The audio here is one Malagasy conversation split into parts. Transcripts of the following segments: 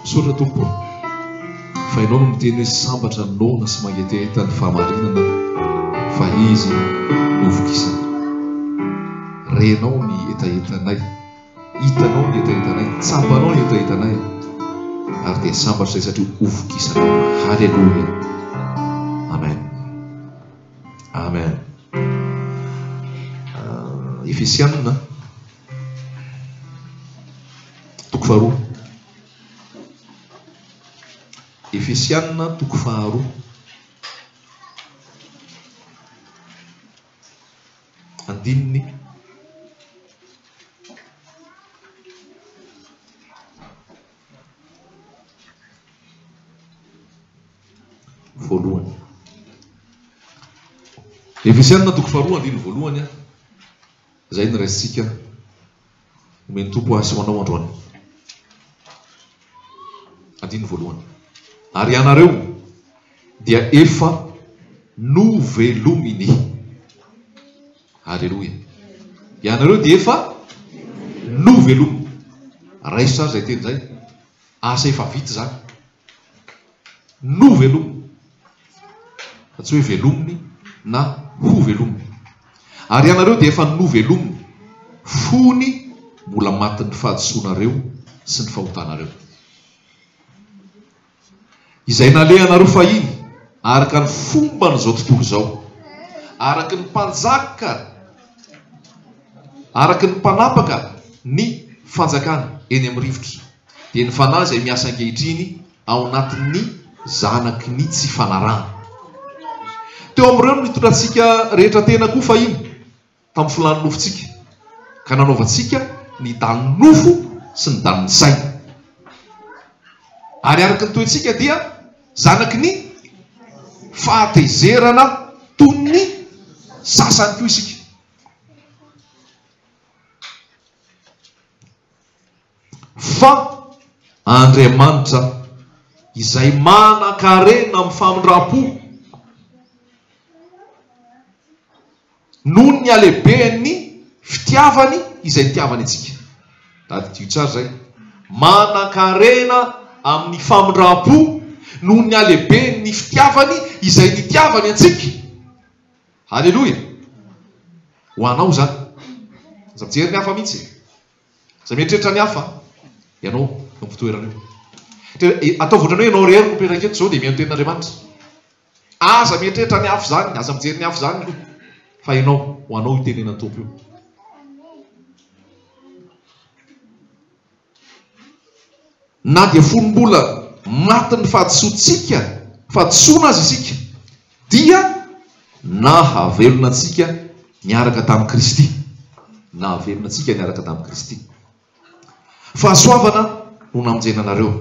Misaotra Tompo ô, fa Ianao no miteny hoe sambatra ny noana sy mangetaheta ny fahamarinana fa izy no vokisana. Renao ny hetahetanay, hitanao ny hetahetanay, tsapanao ny hetahetanay ary dia sambatra izay satria ho vokisanao. Haleloia. Amen. Amen. Efesianina Toko faharoa. Efesianina toko faharoa. Andininy voalohany. Efesianina toko faharoa andininy voalohany. Izay no raisintsika omen'ny Tompo ahy sy ho anao androany. Andininy voalohany. Ary ianareo dia efa novelominy. Aleloia. Ianareo dia efa novelominy. Raiso tsara izay teny izay. Asa efa vita izany. Novelominy. Fa tsy hoe velominy na hovelominy. Ary ianareo dia efa novelominy fony mbola matin'ny fahadisoanareo sy ny fahotanareo. Izay nalehanareo fahiny araka ny fomban'izao tontolo izao, araka ny mpanjaka, araka ny mpanapaka ny fanjakana eny amin'ny rivotra. dia ny fanahy izay miasa ankehitriny ao anatin'ny zanaky ny tsy fanarahana. Teo amin'ireo no nitondrantsika rehetra tena koa fahiny, tamin'ny filàn'ny nofontsika, ka nanaovantsika ny danin'ny nofo sy ny danin'ny saina. Ary araka ny toetsika dia zanaky ny fahatezerana toy ny sasany koa isika. Fa Andriamanitra izay manan-karena amin'ny famindram-po, noho ny halehiben'ny fitiavany izay nitiavany antsika. Tadidio tsara izay. Manan-karena amin'ny famindram-po noho ny halehiben'ny fitiavany izay nitiavany antsika. Haleloia! Ho anao izany. Aza mijery ny hafa mihitsy e. Aza mieritreritra ny hafa. Ianao no fitoerana io. Ataovy ohatran'ny hoe ianao irery no mipetraka eto izao dia mihaino tenin'Andriamanitra. Aza mieritreritra ny hafa izany, aza mijery ny hafa izany aloha. Fa ianao, ho anao io tenenan'ny Tompo io. Na dia fony mbola matin'ny fahadisoantsika, fahadisoana aza isika, dia nahavelona antsika niaraka tamin'i Kristy. Nahavelona antsika niaraka tamin'i Kristy. Fahasoavana no namonjena anareo.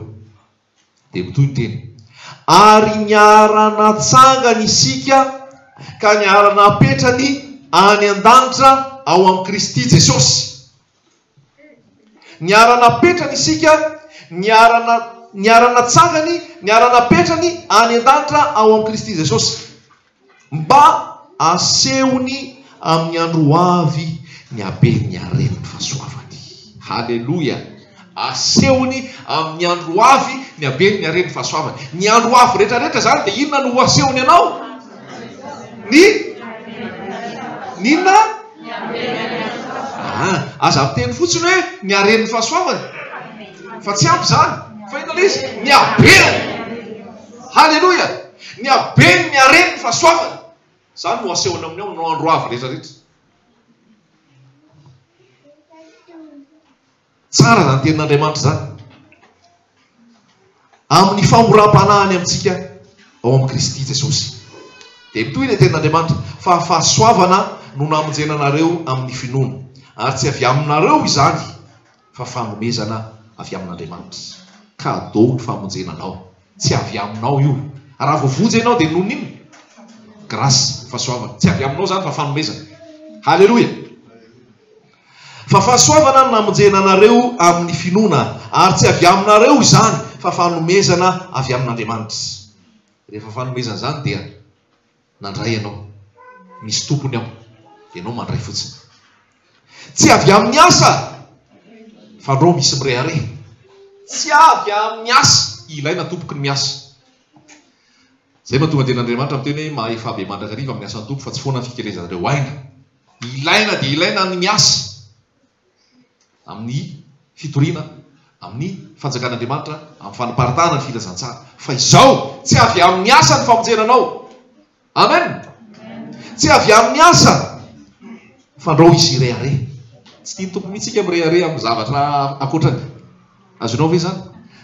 Dia mitohy ny teny, Ary niara-natsangany isika ka niara-napetrany any an-danitra ao amin'i Kristy Jesosy. Niara-napetrany isika, niara-na, niara-natsangany, niara-napetrany any an-danitra ao amin'i Kristy Jesosy. Mba asehony amin'ny andro ho avy ny haben'ny haren'ny fahasoavany. Haleloia! Asehony amin'ny andro ho avy ny haben'ny haren'ny fahasoavany. Ny andro ho avy rehetra rehetra izany dia inona no ho asehony anao? Ny? Ny inona? Ah, aza miteny fotsiny hoe ny haren'ny fahasoavany. Fa tsy ampy izany. Fa inona ilay izy? Ny habeny. Haleloia! Ny habeny, ny hareny, ny fahasoavany. Izany no asehony aminao aminao andro avy rehetra rehetra. Tsara izany tenin'Andriamanitra izany. Amin'ny famoram-panahiny amintsika ao amin'i Kristy Jesosy. Dia mitohy ilay tenin'Andriamanitra fa fahasoavana no namonjena anareo amin'ny finoana. Ary tsy avy aminareo izany fa fanomezana avy amin'Andriamanitra. Cadeau ny famonjena anao. Tsy avy aminao io. Raha voavonjy ianao dia noho ny inona? Grâce, fahasoavana. Tsy avy aminao izany fa fanomezana. Haleloia! Fa fahasoavana no namonjena anareo amin'ny finoana, ary tsy avy aminareo izany fa fanomezana avy amin'Andriamanitra. Rehefa fanomezana izany dia nandray ianao. Misy tompony ao. Ianao mandray fotsiny. Tsy avy amin'ny asa fa andrao misy mirehareha. Tsy avy amin'ny asa. Ilaina tompoko ny miasa. Izay mahatonga ny Tenin'Andriamanitra miteny hoe mahefa be mandrakariva amin'ny asan'ny Tompo fa tsy foana ny fikelezanareo aina. Ilaina dia ilaina ny miasa amin'ny fitoriana, amin'ny fanjakan'Andriamanitra, amin'ny fanaparitahana ny filazantsara. Fa izao, tsy avy amin'ny asa ny famonjena anao. Amen! Tsy avy amin'ny asa, fandrao izy hirehareha. Tsy tian'ny Tompo mihitsy isika mirehareha amin'ny zavatra ankoatrany. Azonao ve izany?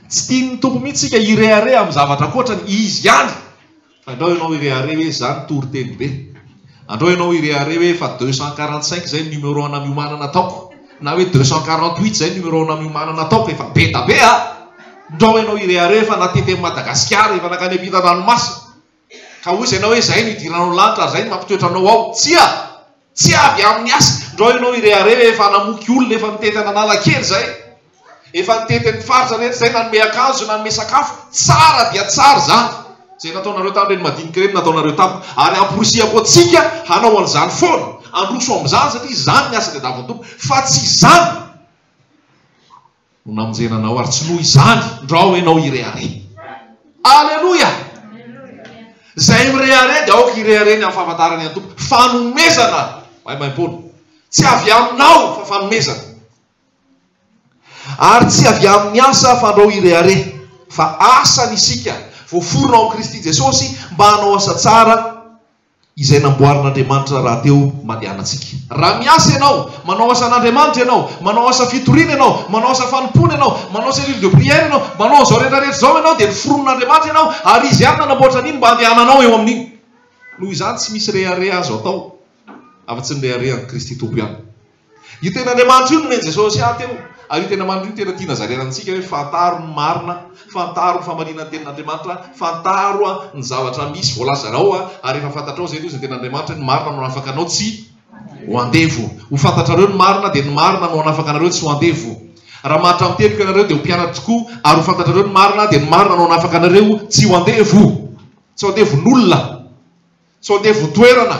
Tsy tian'ny Tompo mihitsy isika hirehareha amin'ny zavatra ankoatrany, Izy ihany. Fa andrao ianao hirehareha hoe za nitory teny be. Andrao ianao hirehareha hoe efa 245 izay ny numéro ana miomanana ataoko. Na hoe 248 izay ny numéro ana miomanana ataoko, efa be da be a! Ndrao ianao hirehareha fa natety an'i Madagasikara, efa nankany ampitan-dranomasina. Ka hoy izy ianao hoe izay no idiranao ny lanitra ary izay no mampitoetra anao ao. Tsia! Tsy avy amin'ny asa. Ndrao ianao hirehareha hoe efa namoky olona, efa nitety an'Analakely izay. Efa nitety ny faritra rehetra izay, nanome akanjo, nanome sakafo. Tsara dia tsara izany. Izay nataonareo tamin'ireny madinika ireny no nataonareo tamiko. Ary amporisihako antsika hanao an'izany foana. Handroso amin'izany satria izany ny asa tadiavin'ny Tompo. Fa tsy izany. No namonjena anao ary tsy noho izany ndrao ianao hirehareha. Aleloia! Izay mirehareha dia aoka hirehareha ny amin'ny fahafantarany an'ny Tompo. Fanomezana maimaimpoana. Tsy avy aminao fa fanomezana. Ary tsy avy amin'ny asa fa ndrao hirehareha. Fa asany isika, voaforona ao amin'i Kristy Jesosy mba hanao asa tsara izay namboarin'Andriamanitra rahateo mandehanantsika. Raha miasa ianao, manao asan'Andriamanitra ianao, manao asa fitoriana ianao, manao asa fanompoana ianao, manao cellule de prière ianao, manao an'izao rehetra rehetra izao ianao dia noforonin'Andriamanitra ianao ary Izy ihany nanamboatra an'iny mba handehananao eo amin'iny. Noho izany tsy misy rehareha azo atao afa-tsy ny reharehan'i Kristy Tompo ihany. Io tenin'Andriamanitra io nomen'i Jesosy ahy teo, ary io tenin'Andriamanitra io tena tiana zarena amintsika hoe fantaro ny marina, fantaro ny famarinan'ny tenin'Andriamanitra, fantaro ny zavatra misy voalazanao, ary rehefa fantatrao izay toa izay tenin'Andriamanitra, ny marina no hanafaka anao tsy ho andevo. Ho fantatrareo ny marina dia ny marina no hanafaka anareo tsy ho andevo. Raha mahantra amin'ny teniko ianareo dia ho mpianatro tokoa, ary ho fantatrareo ny marina dia ny marina no hanafaka anareo tsy ho andevo. Tsy ho andevon'olona. Tsy ho andevon-toerana,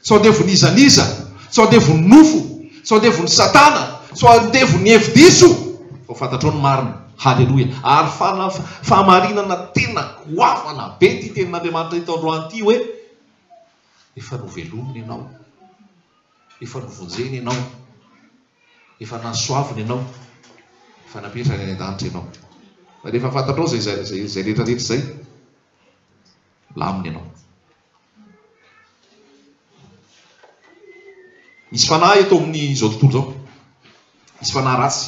tsy ho andevon'iza n'iza, tsy ho andevon'ny nofo, tsy ho andevon'i Satana, tsy ho andevon'ny hevi-diso, fa ho fantatrao ny marina. Haleloia! Ary fana, fahamarinana tena goavana be ity tenin'Andriamanitra eto androany ity hoe, efa novelomina ianao, efa novonjena ianao, efa nahasoavina ianao, efa napetrany any an-danitra ianao. Fa rehefa fantatrao izay, izay, izay rehetra rehetra izay, Lamina ianao. Misy fanahy eto amin'izao tontolo izao. Misy fanahy ratsy.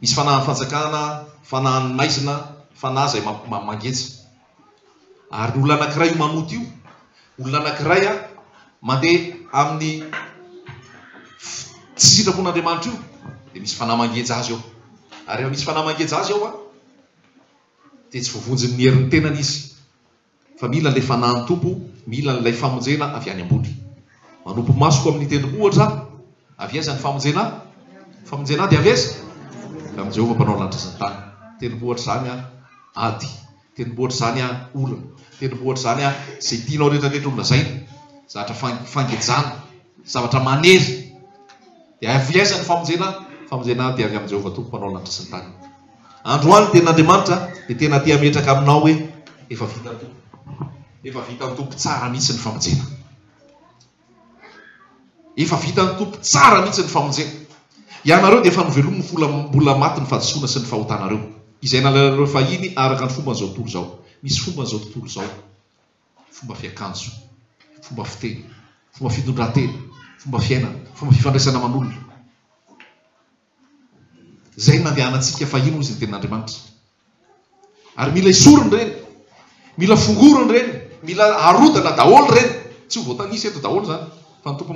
Misy fanahin'ny fanjakana, fanahin'ny maizina, fanahy izay mangeja. Ary ny olona anankiray io manoto io, olona anankiray mandeha amin'ny tsy sitrapon'Andriamanitra io, dia misy fanahy mangeja azy eo. Ary rehefa misy fanahy mangeja azy ao, dia tsy voavonjin'ny herin'ny tenany izy, fa mila an'ilay Fanahin'ny Tompo, mila an'ilay famonjena avy any ambony. Manompo masoko amin'ny tendrombohitra aho, avy aiza ny famonjena ahy? Ny famonjena ahy dia avy aiza? Avy amin'i Jehovah Mpanao ny lanitra sy ny tany. Tendrombohitra izany aho, ady. Tendrombohitra izany aho, olana. Tendrombohitra izany aho, izay tianao rehetra rehetra ho lazaina. Zavatra fangejana, zavatra manery. Dia avy aiza ny famonjena ahy? Ny famonjena ahy dia avy amin'i Jehovah Tompo Mpanao ny lanitra sy ny tany. Androany ny tenin'Andriamanitra dia tena te hametraka aminao hoe efa vitan'ny Tompo. Efa vitan'ny Tompo tsara mihitsy ny famonjena. Efa vitan'ny Tompo tsara mihitsy ny famonjena. Ianareo dia efa novelominy fola mbola maty ny fahadisoana sy ny fahotanareo, izay nalainareo fahiny araka ny fomban'izao tontolo izao. Misy fomban'izao tontolo izao. Fomba fiakanjo, fomba fiteny, fomba fitondran-tena, fomba fiainana, fomba fifandraisana aman'olona. Izay no nandehanantsika fahiny hozy ny tenin'Andriamanitra. Ary mila esorina ireny, mila fongorina ireny, mila arodana daholo ireny. Tsy ho voatanisa eto daholo izany, fa ny Tompo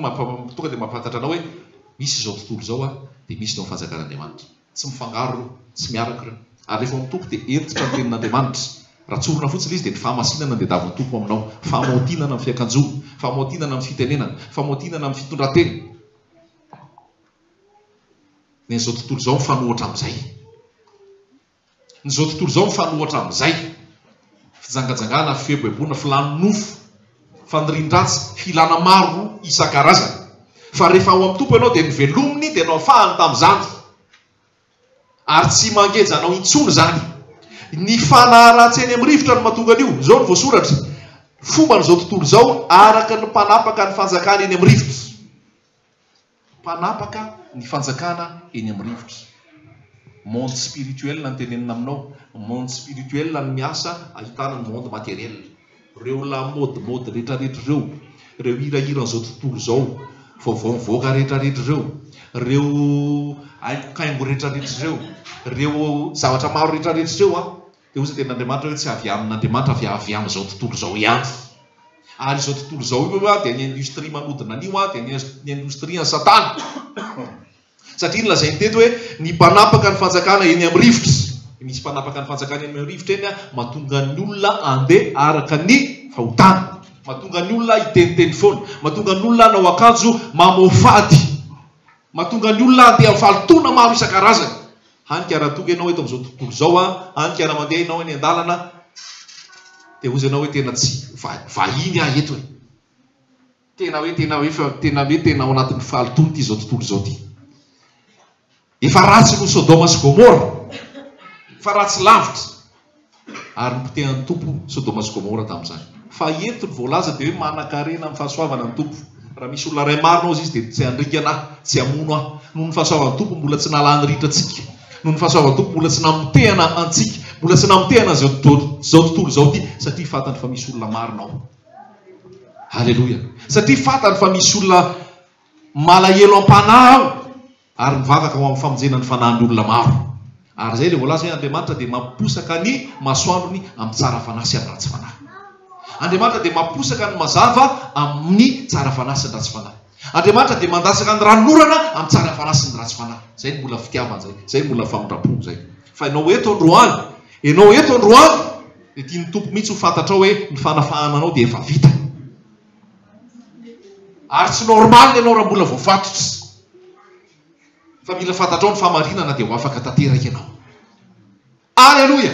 tonga dia mampahafantatra anao hoe misy izao tontolo izao dia misy izao fanjakan'Andriamanitra. Tsy mifangaro ireo, tsy miaraka ireo. Ary rehefa ao amin'ny Tompo dia hentitra ny tenin'Andriamanitra. Raha tsorina fotsiny ilay izy dia ny fahamasinana no tadiavin'ny Tompo aminao, fahamaotinana amin'ny fiakanjoana, fahamaotinana amin'ny fitenenana, fahamaotinana amin'ny fitondran-tena. Ny an'izao tontolo izao mifanohitra amin'izay. Ny izao tontolo izao mifanohitra amin'izay. Fijangajangana, fieboeboana, filan'ny nofo, fanirian-dratsy, filana maro isan-karazany. Fa rehefa ao amin'ny Tompo ianao dia novelominy dia noafahany tamin'izany. Ary tsy mangeja anao intsony izany. Ny fanahy ratsy eny amin'ny rivotra no mahatonga an'io. Izao no voasoratra, Fomban'izao tontolo izao araka ny mpanapaka ny fanjakana eny amin'ny rivotra. Mpanapaka ny fanjakana eny amin'ny rivotra. Monde spirituel no tenenina aminao. Monde spirituel no miasa ahitana ny monde matériel. Ireo lamaody mode retraretra ireo, ireo hirahiran'izao tontolo izao, vaovao mivoaka retraretra ireo, ireo haingokaingo retraretra ireo, ireo zavatra maro retraretra ireo an, dia hoy ny tenin'Andriamanitra hoe tsy avy amin'Andriamanitra fa avy amin'izao tontolo izao ihany. Ary izao tontolo izao io an, dia ny industrie manodina an'io an, dia ny industrie an'i Satana. Satria nolazainy teto hoe ny mpanapaka ny fanjakana eny amin'ny rivotra. Misy mpanapaka ny fanjakana eny amin'ny rivotra eny mahatonga ny olona handeha araka ny fahotana. Mahatonga ny olona hiteniteny foana. Mahatonga ny olona hanao akanjo mamoafady. Mahatonga ny olona handeha amin'ny fahalotoana maro isan-karazany. Hany ka raha tonga ianao eto amin'izao tontolo izao, hany ka raha mandeha ianao eny an-dalana, dia hozy ianao hoe tena tsy vahiny aho eto e. Tena hoe tena hoe fa tena hoe tena ao anatin'ny fahalotoana ity izao tontolo izao ity. Efa ratsy noho Sodoma sy Gomora. Efa ratsy lavitra. Ary nopotehan'ny Tompo Sodoma sy Gomora tamin'izany. Fa eto ny voalaza dia hoe manan-karena amin'ny fahasoavana ny Tompo. Raha misy olona iray marina hozy izy dia tsy handringana ahy, tsy hamono ahy. Noho ny fahasoavan'ny Tompo mbola tsy nahalany ritra antsika. Noho ny fahasoavan'ny Tompo mbola tsy namotehana antsika. Mbola tsy namotehana izao tontolo izao ity satria fantany fa misy olona marina ao. Aleloia. Satria fantany fa misy olona malahelo am-panahy ao ary mivavaka ho amin'ny famonjena ny fanahin'ny olona maro. Ary izay ilay voalaza hoe Andriamanitra dia mamposaka ny masoandrony amin'ny tsara fanahy sy amin'ny ratsy fanahy. Andriamanitra dia mamposaka ny mazava amin'ny tsara fanahy sy ny ratsy fanahy. Andriamanitra dia mandatsaka ny ranonorana amin'ny tsara fanahy sy ny ratsy fanahy. Izay no mbola fitiavana izay. Izay no mbola famindram-po izay. Fa ianao eto androany, ianao eto androany, dia tian'ny Tompo mihitsy ho fantatrao hoe ny fanafahana anao dia efa vita. Ary tsy normal ianao raha mbola voafatotra. Fa mila fantatrao ny fahamarinana dia ho afaka tanteraka ianao. Aleloia!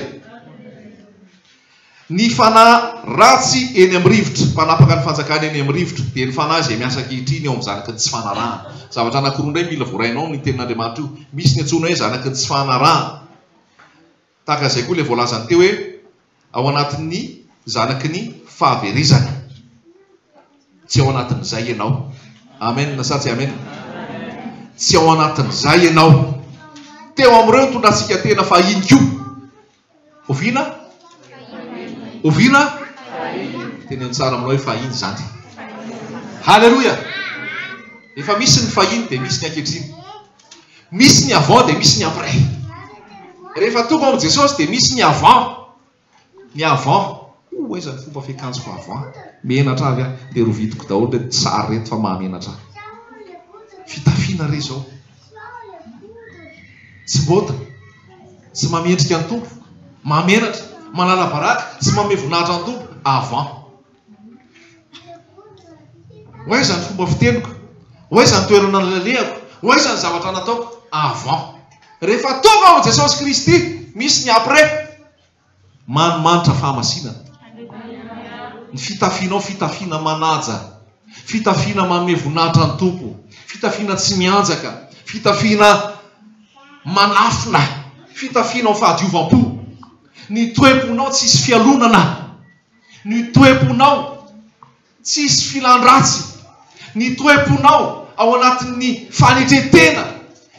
Ny fanahy ratsy eny amin'ny rivotra, mpanapaka ny fanjakana eny amin'ny rivotra, dia ny fanahy izay miasa ankehitriny ao amin'ny zanaky ny tsy fanarahana. Zavatra anankiroa indray mila voarainao ny tenin'Andriamanitra io. Misy ny antsoina hoe zanaky ny tsy fanarahana. Tahaka izay koa ilay voalazany teo hoe ao anatin'ny zanaky ny fahaverezana. Tsy ao anatin'izay ianao. Amen sa tsy amen? Tsy ao anatin'izay ianao. Teo amin'ireo nitondrantsika tena fahiny koa. Oviana? Oviana? Teneno tsara aminao hoe fahiny izany. Haleloia! Efa misy ny fahiny dia misy ny ankehitriny. Misy ny avant dia misy ny après. Rehefa tonga ao amin'i Jesosy dia misy ny avant. Ny avant. Ho aiza ny fomba fiakanjoko avant? Menatra avy aho. Dia rovidiko daholo ireto sary ireto fa mahamenatra ahy. Fitafiana re izao. Tsy mota. Tsy mamendrika ny Tompo. Mahamenatra. Manala baraka. Tsy manome voninahitra ny Tompo. Avant. Ho aiza ny fomba fiteniko? Ho aiza ny toerana nalehako? Ho aiza ny zavatra nataoko? Avant. Rehefa tonga ao Jesosy Kristy, misy ny après. Manimanitra fahamasinana. Ny fitafianao fitafiana manaja. Fitafiana manome voninahitra ny Tompo. Fitafiana tsy mianjaka. Fitafiana manafina. Fitafiana ao fahadiovam-po. Ny toe-ponao tsisy fialonana. Ny toe-ponao tsisy filan-dratsy, ny toe-ponao ao anatin'ny fanetren-tena,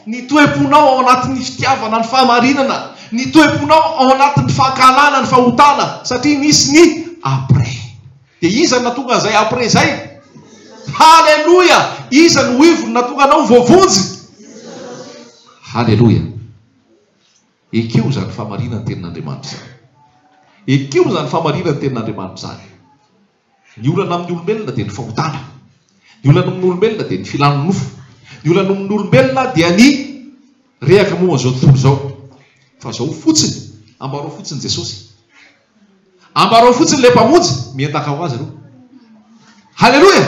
ny toe-ponao ao anatin'ny fitiavana ny fahamarinana, ny toe-ponao ao anatin'ny fankahalana ny fahotana, satria nisy ny après. Dia iza no nahatonga an'izay après izay? Haleloia! Iza no ivony nahatonga anao ho voavonjy? Haleloia! Ekeo izany fahamarinan'ny Tenin'Andriamanitra izany. Ekeo izany fahamarinan'ny Tenin'Andriamanitra izany. Ny olana amin'ny olombelona dia ny fahotana. Ny olana amin'ny olombelona dia ny filan'ny nofo. Ny olana amin'ny olombelona dia ny rehaka momba izao tontolo izao. Fa izao fotsiny, ambarao fotsiny Jesosy. Ambarao fotsiny ilay Mpamonjy, miendaka ho azy ireo. Haleloia!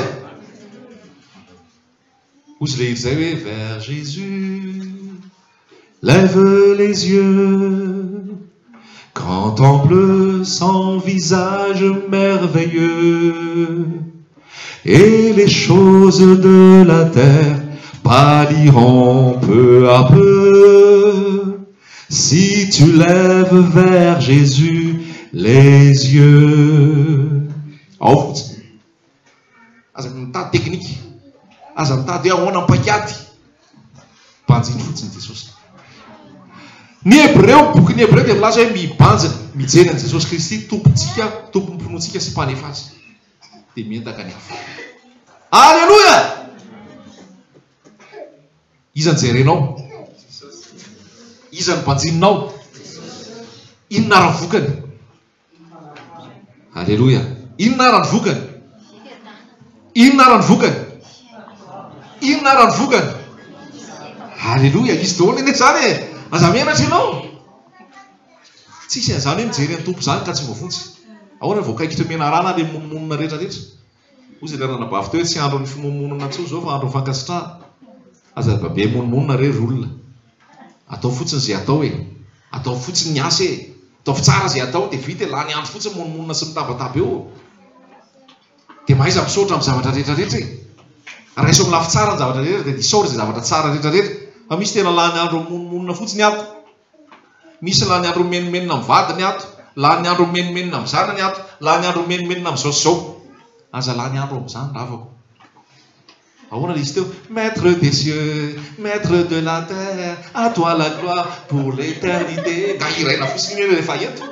Hozy ilay hira izay hoe Vers Jésus, lève les yeux, contemple son visage merveilleux, et les choses de la terre pâliront peu à peu. Si tu lèves vers Jésus les yeux. Ao fotsiny. Aza mitady teknika. Aza mitady hoe ahoana ny paikady. Banjino fotsiny Jesosy. Ny Hebreo, bokin'ny Hebreo dia milaza hoe mibanjina, mijery an'i Jesosy Kristy, Tompontsika, Tompon'ny finoantsika sy Mpanefa azy. Dia miendaka ny hafa. Aleloia! Iza no jerenao? Iza no banjininao? Inona ary ny vokany? Aleloia. Inona ary ny vokany? Inona ary ny vokany? Inona ary ny vokany? Aleloia. Izy daholo anie izany e. Aza menatra ianao. Tsisy an'izany hoe mijery an'ny Tompo izany ka tsy voavonjy. Ahoana voakaikitra menarana ilay monomonona rehetra rehetra? Hoy ilay ranabavy teo hoe tsy andron'ny fimonomonona intsony izao fa andron'ny fankasitrahana. Aza be monomonona re ry olona. Atao fotsiny izay atao e. Ataovy fotsiny ny asa e. Ataovy tsara izay atao dia vita e. Lany andro fotsiny mimonomonona sy mitabataba eo. Dia mahaiza misaotra amin'ny zavatra rehetra rehetra e. Raiso amin'ny lafy tsara ny zavatra rehetra dia isaory izay zavatra tsara rehetra rehetra. Fa misy tena lany andro mimonomonona fotsiny ato. Misy lany andro mimenomenona amin'ny vadiny ato, lany andro mimenomenona amin'ny zanany ato, lany andro mimenomenona amin'izao sy izao. Aza lany andro amin'izany ravako. Ahoana ilay izy teo? Maître des cieux, maître de la terre, à toi la gloire pour l'éternité. Nga hiraina fotsiny iny rehefa eto.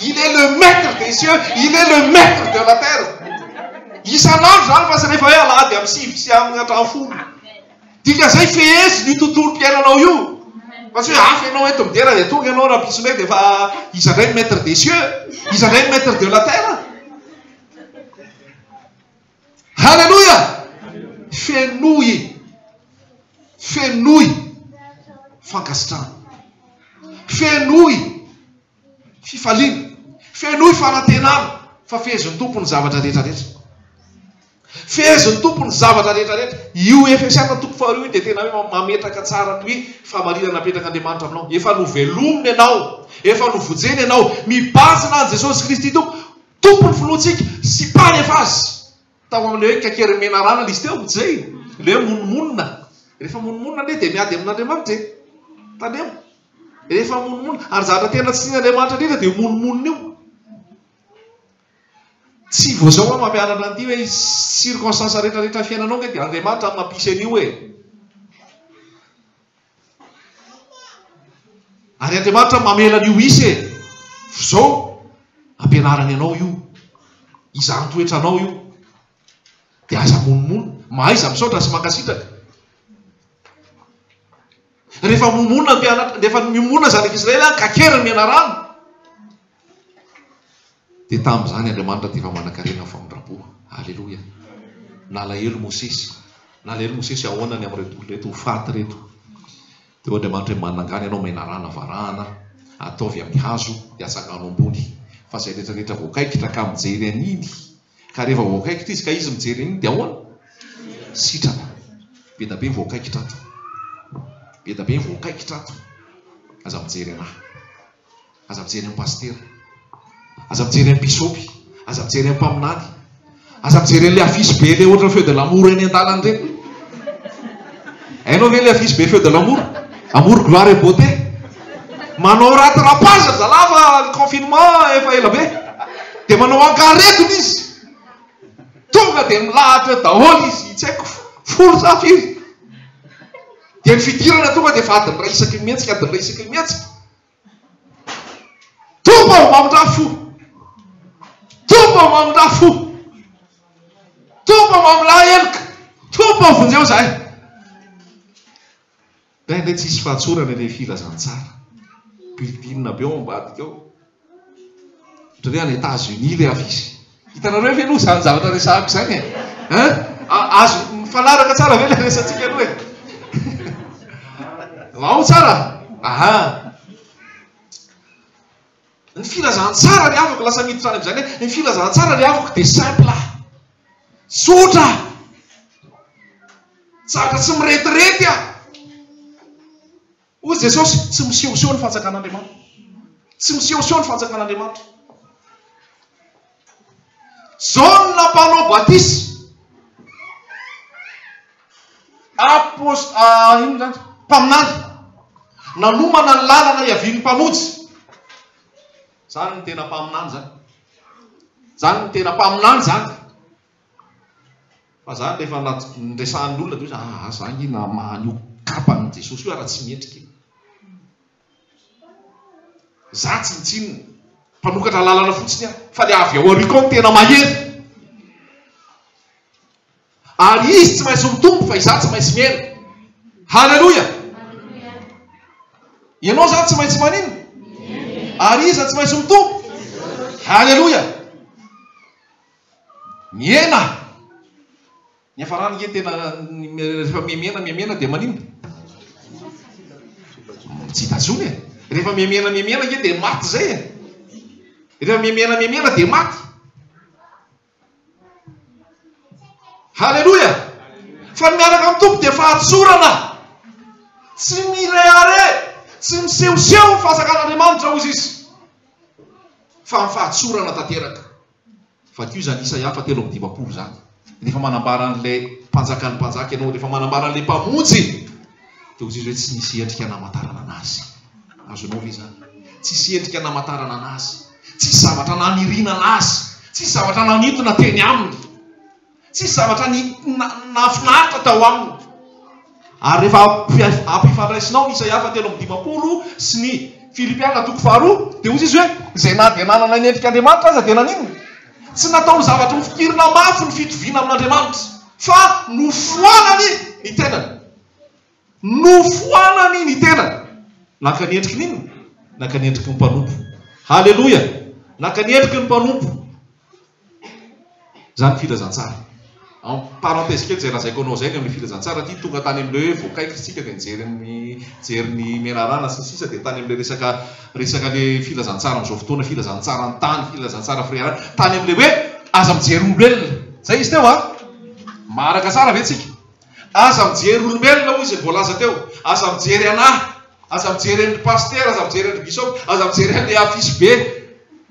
Il est le maître des cieux, il est le maître de la terre. Isan'andro izany fa tsy rehefa hoe alahady amin'ny sivy sy amin'ny hatramin'ny folo. Dikan'izay feheziny io tontolom-piainanao io. Fa tsy hoe hafa ianao eto midera dia tonga ianao rahampitso indray dia efa iza indray ny maître des cieux, iza indray ny maître de la terre. Haleloia! Fenoy, fenoy fankasitrahana. Fenoy fifaliana. Fenoy fanantenana fa fehezin'ny Tompo ny zavatra rehetra rehetra. Fehezin'ny Tompo ny zavatra rehetra rehetra. Io Efesiana toko faharoa io dia tena hoe mametraka tsara ny hoe fahamarinana napetrak'Andriamanitra aminao. Efa novelomina ianao, efa novonjena ianao, mibazina an'i Jesosy Kristy Tompo, Tompon'ny finoantsika sy Mpanefa azy. Tao amin'ilay hoe kakery menarana ilay izy teo, tsy izay? Ilay hoe monomonona. Rehefa monomonona anie dia miady amin'Andriamanitra e. Tandremo. Rehefa monomonona, ary zavatra tena tsy tian'Andriamanitra indrindra dia io monomonona io. Tsy vao izao aho mampianatra an'ity hoe circonstance rehetra rehetra fiainanao ange dia Andriamanitra no mampisy an'io e. Ary Andriamanitra mamela an'io hisy e. F'izao ampianarany anao io. Izany toetranao io. Dia aza monomonona. Mahaiza misaotra sy mankasitraka. Rehefa momonona ny mpianatra, rehefa mimomonona zanak'Israely an, kakeriny mianarano. Dia tamin'izany Andriamanitra dia efa manankarena famindram-po. Aleloia. Nalahelo Mosesy. Nalahelo Mosesy ahoana ny amin'ireto olona ireto ho faty ireto. Dia hoy Andriamanitra hoe manangana ianao menarana varahana, ataovy amin'ny hazo dia atsangano ambony. Fa izay rehetra rehetra voakaikitra ka mijery an'iny, ka rehefa voakaikitra izy ka izy mijery an'iny dia ahoana? Sitrana. Be da be ny voakaikitra ato. Be da be ny voakaikitra ato. Aza mijery an'ahy. Aza mijery an'i pasitera. Aza mijery an'i bisopy. Aza mijery an'i mpaminany. Aza mijery an'ilay affiche be ilay ohatran'ny feu de l'amour eny an-dalana ireny. Hainao ve ilay affiche be feu de l'amour? Amour, gloire et beauté. Manao rattrapage ry zalahy fa ny confinement efa ela be. Dia manao ankaretona izy. Tonga dia milahatra eo daholo izy, tsy haiko folo sa firy. Dia ny fidirana tonga dia efa adiny iray isaky ny mihetsika, adiny iray isaky ny mihetsika. Tompo ô, mamindrà fo. Tompo ô, mamindrà fo. Tompo ô, mamelà heloka. Tompo ô, vonjeo izahay. Indraindray tsisy fahatsorana ilay filazantsara. Building be ao ambadika ao. Ohatran'ny hoe any Etats-Unis ilay affiche. Hitanareo ve aloha izany zavatra resahako izany e? Hein? Azo mifanaraka tsara ve ilay resatsika aloha e? Ao tsara? Aha. Ny filazantsara ry havako, lasa miditra any amin'izany hoe ny filazantsara ry havako dia simple. Tsotra. Zavatra tsy miretirety ah. Hoy Jesosy, tsy misehoseho ny fanjakan'Andriamanitra. Tsy misehoseho ny fanjakan'Andriamanitra. Jaona mpanao batisa. Apos, ah, inona zany? Mpaminany. Nanomana ny lalana hiavian'ny Mpamonjy. Izany no tena mpaminany izany. Izany no tena mpaminany izany. Fa izany rehefa niresahan'ny olona dia hoe ah, za ange namaha an'io kapan'i Jesosy io ary tsy mendrika e. Za tsinontsinona. Mpanokatra lalana fotsiny aho. Fa le avy ao aoriako ao no tena mahery. Ary izy tsy maintsy mitombo fa izaho tsy maintsy mihena. Haleloia! Ianao izany tsy maintsy maninona? Ary iza tsy maintsy mitombo? Haleloia! Mihena! Ny hafarana ange tena rehefa mihemena mihemena dia maninona? Tsy hita intsony e! Rehefa mihemena mihemena ange dia maty izay e! Rehefa mihemena mihemena dia maty. Haleloia! Fa ny miaraka amin'ny Tompo dia fahatsorana. Tsy mirehareha, tsy misehoseho ny fahazakan'Andriamanitra, hoy izy, fa amin'ny fahatsorana tanteraka. Vakio izany Isaia faha 53 izany. Rehefa manambara an'ilay Mpanjakan'ny mpanjaka ianao, rehefa manambara an'ilay Mpamonjy, dia hoy izy hoe tsy nisy endrika namantarana an'Azy. Azonao ve izany? Tsisy endrika namantarana an'Azy. Tsisy zavatra naniriana an'Azy. Tsisy zavatra nanintona teny aminy. Tsisy zavatra nahafinaritra tao aminy. Ary rehefa ampifandraisinao ny Isaia faha 53 sy ny Filipiana toko faharoa, dia hoy izy hoe, izay na dia nanana ny endrik'Andriamanitra aza dia naninona? Tsy nataony zavatra hofikirina mafy ny fitoviana amin'Andriamanitra, fa nofoanany ny tenany. Nofoanany ny tenany. Naka ny endriky ny inona? Naka ny endriky ny mpanompo. Haleloia! Naka ny endriky ny mpanompo. Izany filazantsara. En parenthèse kely izay lazaiko anao izay ny amin'ny filazantsara ity, tonga tany amin'ilay hoe voakaikitra isika dia nijery ny nijery ny menarana sy ny sisa dia tany amin'ilay resaka resaka ilay filazantsara amin'izao fotoana, filazantsara ny tany, filazantsara fireharana, tany amin'ilay hoe aza mijery olombelona. Izay izy teo an? Maharaka tsara ve tsika? Aza mijery olombelona hoy izay voalaza teo. Aza mijery anah. Aza mijery an-dry pasitera, aza mijery an-dry bishop, aza mijery an'ilay affiche be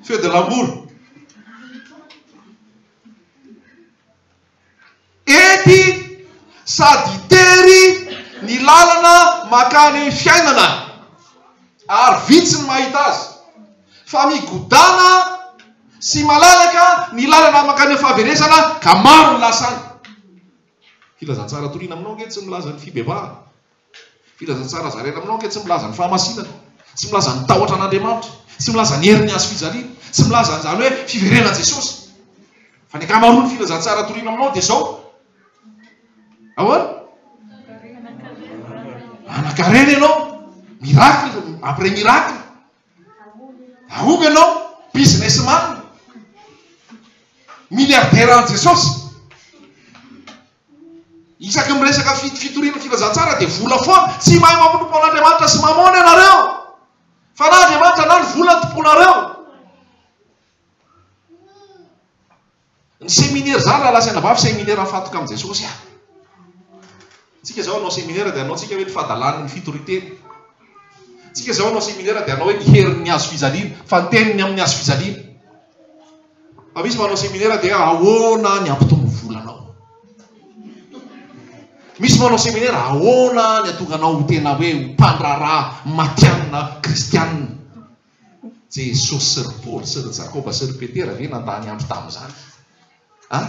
feu de l'amour. Ety sady tery ny lalana makany fiainana ary vitsy ny mahita azy fa migodàna sy malalaka ny lalana makany fahaverezana ka maro ny lasa any. Filazantsara toriana aminao ange tsy milaza ny fibebahana. Filazantsara zaraina aminao ange tsy milaza ny fahamasinana, tsy milaza ny tahotra an'Andriamanitra, tsy milaza ny herin'ny hazo fijaliana, tsy milaza an'izany hoe fiverenan'i Jesosy. Fa ny ankamaroan'ny filazantsara toriana aminao dia izao. Ahoana? Anankarena ianao. Miracle après miracle. Ahomby ianao, business man. Milliardaire an'i Jesosy. Isaky ny miresaka fitoriana filazantsara dia vola foana. Tsy mahay manompo an'Andriamanitra sy mamôna ianareo. Fa na Andriamanitra na ny vola no tomponareo. Ny seminaire zany rahalahy sy anabavy seminaire mifantoka amin'i Jesosy ah. Tsika zao hanao seminaire dia hanao tsika hoe ny fahadalan'ny fitorian-teny. Tsika zao hanao seminaire dia hanao hoe ny herin'ny hazo fijaliana, fa ny teniny amin'ny hazo fijaliana. Fa misy manao seminaire dia ahoana ny hampitombo volanao. Misy manao seminaire ahoana ny hatonga anao ho tena hoe ho mpandraharaha matihanina kristianina. Jesosy sy ry Paoly sy ry Jakoba sy ry Petera ve nandany andro tamin'izany? A?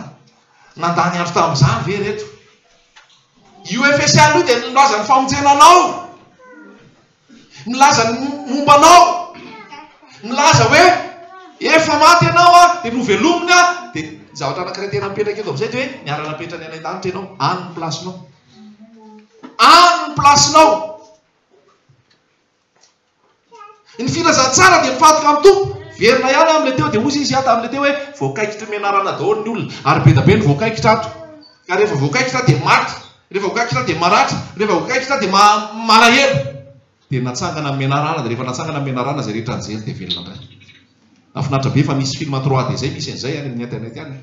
Nandany andro tamin'izany ve ireto? Io Efesiana io dia milaza ny famonjena anao. Milaza ny momba anao. Milaza hoe efa maty ianao a, dia novelominy a, dia ny zavatra anankiray tena mipetraka eto amin'izay dia hoe miara-napetrany any an-danitra ianao, any ny place-nao. Any ny place-nao. Ny filazantsara dia mifantoka amin'ny Tompo. Verina ihany amin'ilay teo dia hozy izy ato amin'ilay teo hoe voakaikitry ny menarana daholo ny olona ary be dia be ny voakaikitra ato. Ka rehefa voakaikitra dia maty, rehefa voakaikitra dia maratra, rehefa voakaikitra dia malahelo. Dia natsangana ny menarana, dia rehefa natsangana ny menarana izay rehetra nijery dia velona indray. Mahafinaritra be fa misy film 3D izay misy an'izay any amin'ny internet any.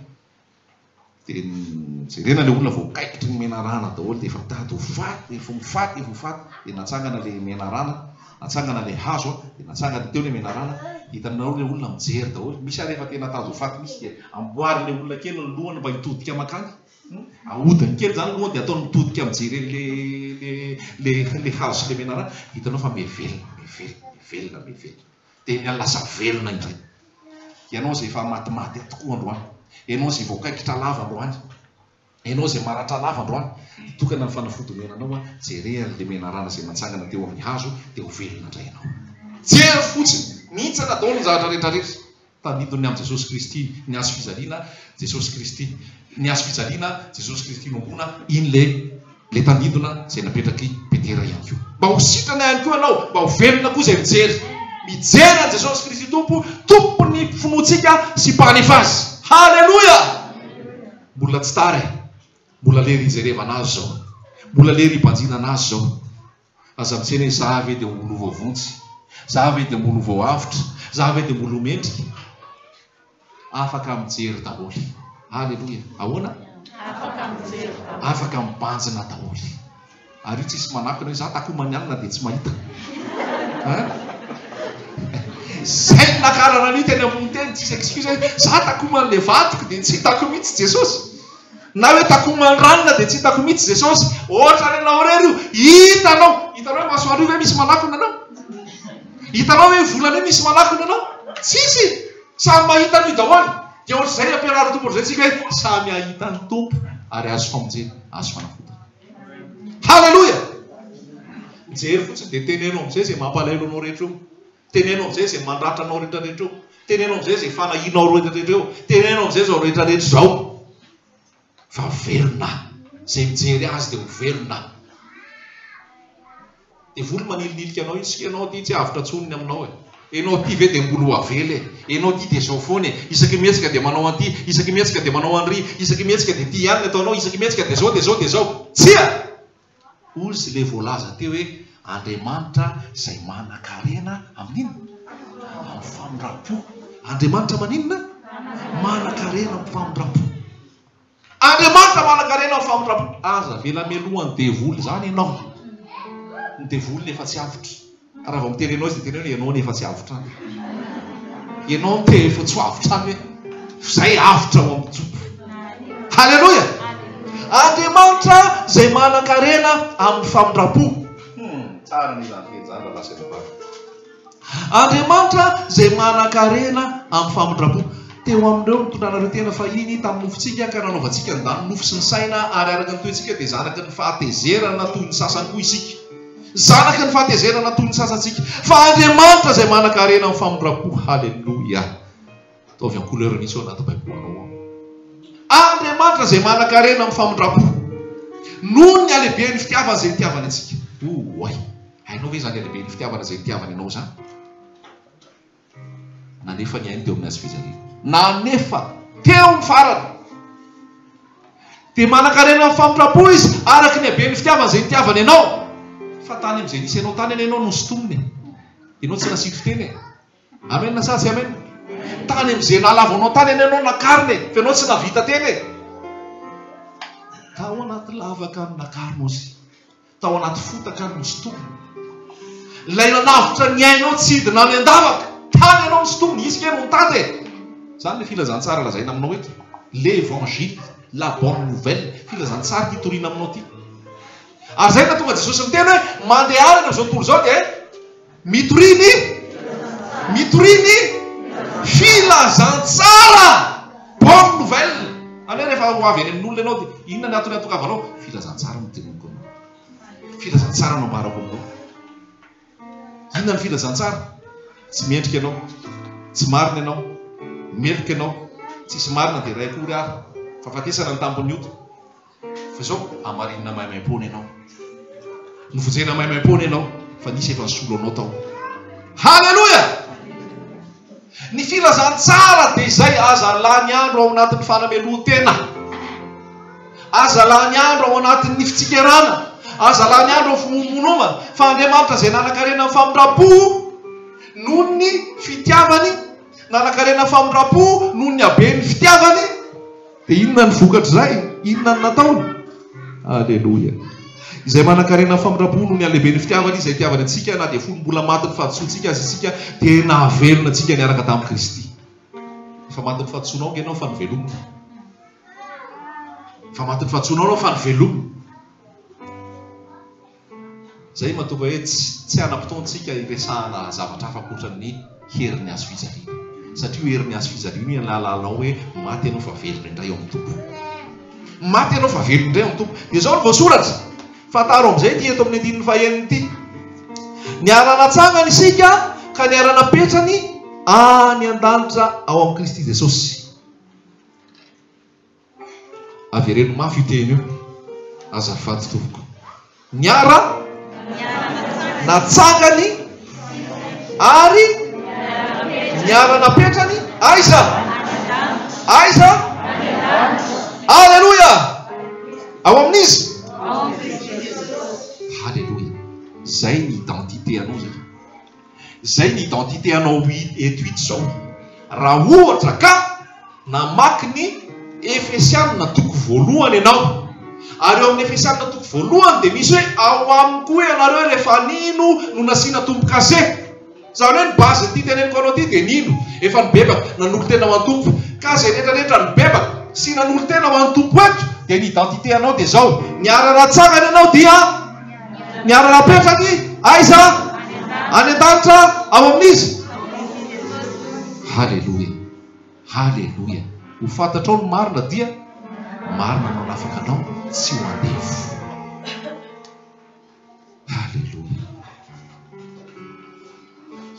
Dia jerena ilay olona voakaikitry ny menarana daholo dia efa mitady ho faty, efa ho faty, efa ho faty. Dia natsangana ilay menarana, natsangana ilay hazo an, dia natsangana teo ilay menarana, hitanao ilay olona mijery daholo. Misy ary efa tena tady ho faty mihitsy dia amboarin'ilay olona kely ny lohany mba hitodika mankany. Ahodiny kely izany aloha dia ataony mitodika mijery an'le le le le hazo sy le menarana, hitanao fa mihevelona, mihevelona, mihevelona, mihevelona. Dia miha lasa velona indray. Ianao izay efa matimaty tokoa androany, ianao izay voakaikitra lava androany, ianao izay maratra lava androany, tokana ny fanafody omena anao, jere an'le menarana izay natsangana teo amin'ny hazo dia ho velona indray ianao. Jery fotsiny, mihintsana daholo ny zavatra rehetra rehetra. Tandindon'ny amin'i Jesosy Kristy ny hazo fijaliana, Jesosy Kristy. Ny hazo fijaliana, Jesosy Kristy nohomboana, iny le le tandindona izay napetrak'i Petera ihany koa. Mba ho sitrana ihany koa ianao, mba ho velona koa izay mijery. Mijery an'i Jesosy Kristy Tompo, Tompon'ny finoantsika sy Mpanefa azy. Haleloia! Mbola tsy tara e. Mbola lery hijerevana azy izao. Mbola lery hibanjinana azy izao. Aza miteny hoe za ve dia mbola ho voavonjy, za ve dia mbola ho voaavotra, za ve dia mbola ho mendrika. Afaka mijery daholo. Aleloia. Ahoana? Afaka mijery daholo. Afaka mibanjina daholo. Ary io tsisy manakona hoe za takomany alina dia tsy mahita. Hein? Zay no nakarana an'io teny ambony teny, tsisy excuse hoe za takoman'le vadiko dia tsy hitako mihitsy Jesosy. Na hoe takoman'ny ranona dia tsy hitako mihitsy Jesosy. Ohatran'ny anao irery io. Hitanao. Hitanao hoe masoandro io ve misy manakona anao? Hitanao hoe volana io misy manakona anao? Tsisy. Samy mahita an'io daholo. Dia ohatr'izay ny ampianarin'ny Tompo ohatr'izay tsika hoe samy hahita ny Tompo ary hahazo famonjena, hahazo fanavotana. Haleloia! Mijery fotsiny dia teneno amin'izay izay mampalahelo anao rehetra eo. Teneno amin'izay izay mandratra anao rehetra rehetra eo. Teneno amin'izay izay fanahianao rehetra rehetra eo. Teneno amin'izay izao rehetra rehetra izao. Fa velona. Izay mijery azy dia ho velona. Devoly manilinilika anao izy, ianao ity tsy avotra intsony ny aminao e. Ianao ity ve dia mbola ho avela e. Ianao ity dia izao foana e. Isaky ny mihetsika dia manao an'ity, isaky ny mihetsika dia manao an'ry, isaky ny mihetsika dia ity ihany ny ataonao, isaky ny mihetsika dia izao dia izao dia izao. Tsia! Hozy ilay voalaza teo hoe Andriamanitra izay manan-karena amin'inona? Amin'ny famindram-po. Andriamanitra maninona? Manan-karena amin'ny famindram-po. Andriamanitra manan-karena amin'ny famindram-po. Aza avela melohan'ny devoly izany ianao. Ny devoly nefa tsy avotra. Raha vao miteny anao izy dia teneno hoe ianao nefa tsy avotra any. Ianao no te efa tsy ho avotra any hoe izay avotra ao amin'ny Tompo. Haleloia! Andriamanitra izay manan-karena amin'ny famindram-po. Hmm, tsara ny izany teny izany rahalahy sy anabavy. Andriamanitra izay manan-karena amin'ny famindram-po. Teo amin'ireo nitondranareo tena fahiny tamin'ny nofontsika ka nanaovantsika ny dany nofo sy ny saina ary araka ny toetsika dia zanaky ny fahatezerana toy ny sasany koa isika. Zanaky ny fahatezerana toy ny sasantsika. Fa Andriamanitra izay manan-karena amin'ny famindram-po. Haleloia. Ataovy en couleur mihitsy ao anaty baibolinao ao. Andriamanitra izay manan-karena amin'ny famindram-po. Noho ny halehiben'ny fitiavany izay nitiavany antsika. Oay. Hainao ve izany halehiben'ny fitiavana izay nitiavany anao izany? Nanefa ny ainy teo amin'ny hazofijaliana. Nanefa teo ny farany. Dia manan-karena amin'ny famindram-po izy araka ny haben'ny fitiavany izay nitiavany anao. Fa tany amin'izay nisy anao tany anie ianao nosintominy e. Ianao tsy nasiany fiteny e. Amen sa tsy amen? Tany amin'izay nahalavo anao tany anie ianao nakarina e. Fa ianao tsy nahavita tena e. Tao anaty lavaka no nakarina ozy. Tao anaty fotaka ary nosintominy. Ilay nanavotra ny ainao tsy hidina any an-davaka. Tany ianao nosintominy, izy kay no nitady e. Izany ilay filazantsara lazaina aminao eto. L'évangile, la bonne nouvelle, filazantsara ity toriana aminao ity. Ary izay no nahatonga Jesosy niteny hoe mandehana any amin'izao tontolo izao dia Mitoria ny Mitoria ny filazantsara! Bonne nouvelle! Any hoe rehefa ho avy any amin'olona ianao dia inona ny antony hahatongavanao? Filazantsara no teneniko aminao. Filazantsara no ambarako aminao. Inona ny filazantsara? Tsy mendrika ianao. Tsy marina ianao. Meloka ianao. Tsisy marina dia iray akory ary. Fahafatesana ny tambin'ny ota. Fa izao, hamarinina maimaimpoana ianao. Novonjena maimaimpoana ianao, fa nisy efa nisolo anao tao. Haleloia! Ny filazantsara dia izay, aza lany andro ao anatin'ny fanamelohan-tena. Aza lany andro ao anatin'ny fitsikerana. Aza lany andro ao fimonomonomana. Fa Andriamanitra izay nanan-karena amin'ny famindram-po noho ny fitiavany, nanan-karena famindram-po noho ny haben'ny fitiavany, Dia inona ny vokatr'izay? Inona no nataony? Aleloia! Izay manan-karena famindram-po noho ny halehiben'ny fitiavany, izay itiavany antsika, na dia fony mbola matin'ny fahadisoantsika aza isika, dia nahavelona antsika niaraka tamin'i Kristy. Efa matin'ny fahadisoanao ange ianao fa novelomina. Efa matin'ny fahadisoanao ianao fa novelomina. Izay mahatonga hoe tsy hanam-potoana isika hiresahana zavatra hafa ankoatra ny herin'ny hazo fijaliana. Satria io herin'ny hazo fijaliana io ialalanao hoe maty ianao fa velona indray ao amin'ny Tompo. Maty ianao fa velona indray ao amin'ny Tompo. Dia izao no voasoratra. Fantaro amin'izay ity eto amin'ny andininy fahenina ity. Niara-natsangana isika ka niara-napetrany any an-danitra ao amin'i Kristy Jesosy. Avereno mafy io teny io azafady tompoko. Niara natsangany ary niara napetrany aiza? Aiza? Aleloia! Ao amin'iza? Aleloia! Zay ny identité anao zay. Izay ny identité anao eto ito izao. Raha ohatra ka namaky ny Efesianina toko voalohany ianao, ary eo amin'ny Efesianina toko voalohany dia misy hoe ao aminy koa ianareo rehefa nino no nasiana tombo-kase. Izany hoe ny base-n'ity teneniko anao ity dia nino, efa nibebaka, nanolo-tena ho an'ny Tompo. Ka izay rehetra rehetra nibebaka sy nanolo-tena ho an'ny Tompo eto dia ny identité anao dia izao, niara-natsangana ianao dia Niara-napetrany aiza? Any an-danitra ao amin'iza? Haleloia! Haleloia! Ho fantatrao ny marina dia marina no hanafaka anao tsy ho andevo. Haleloia!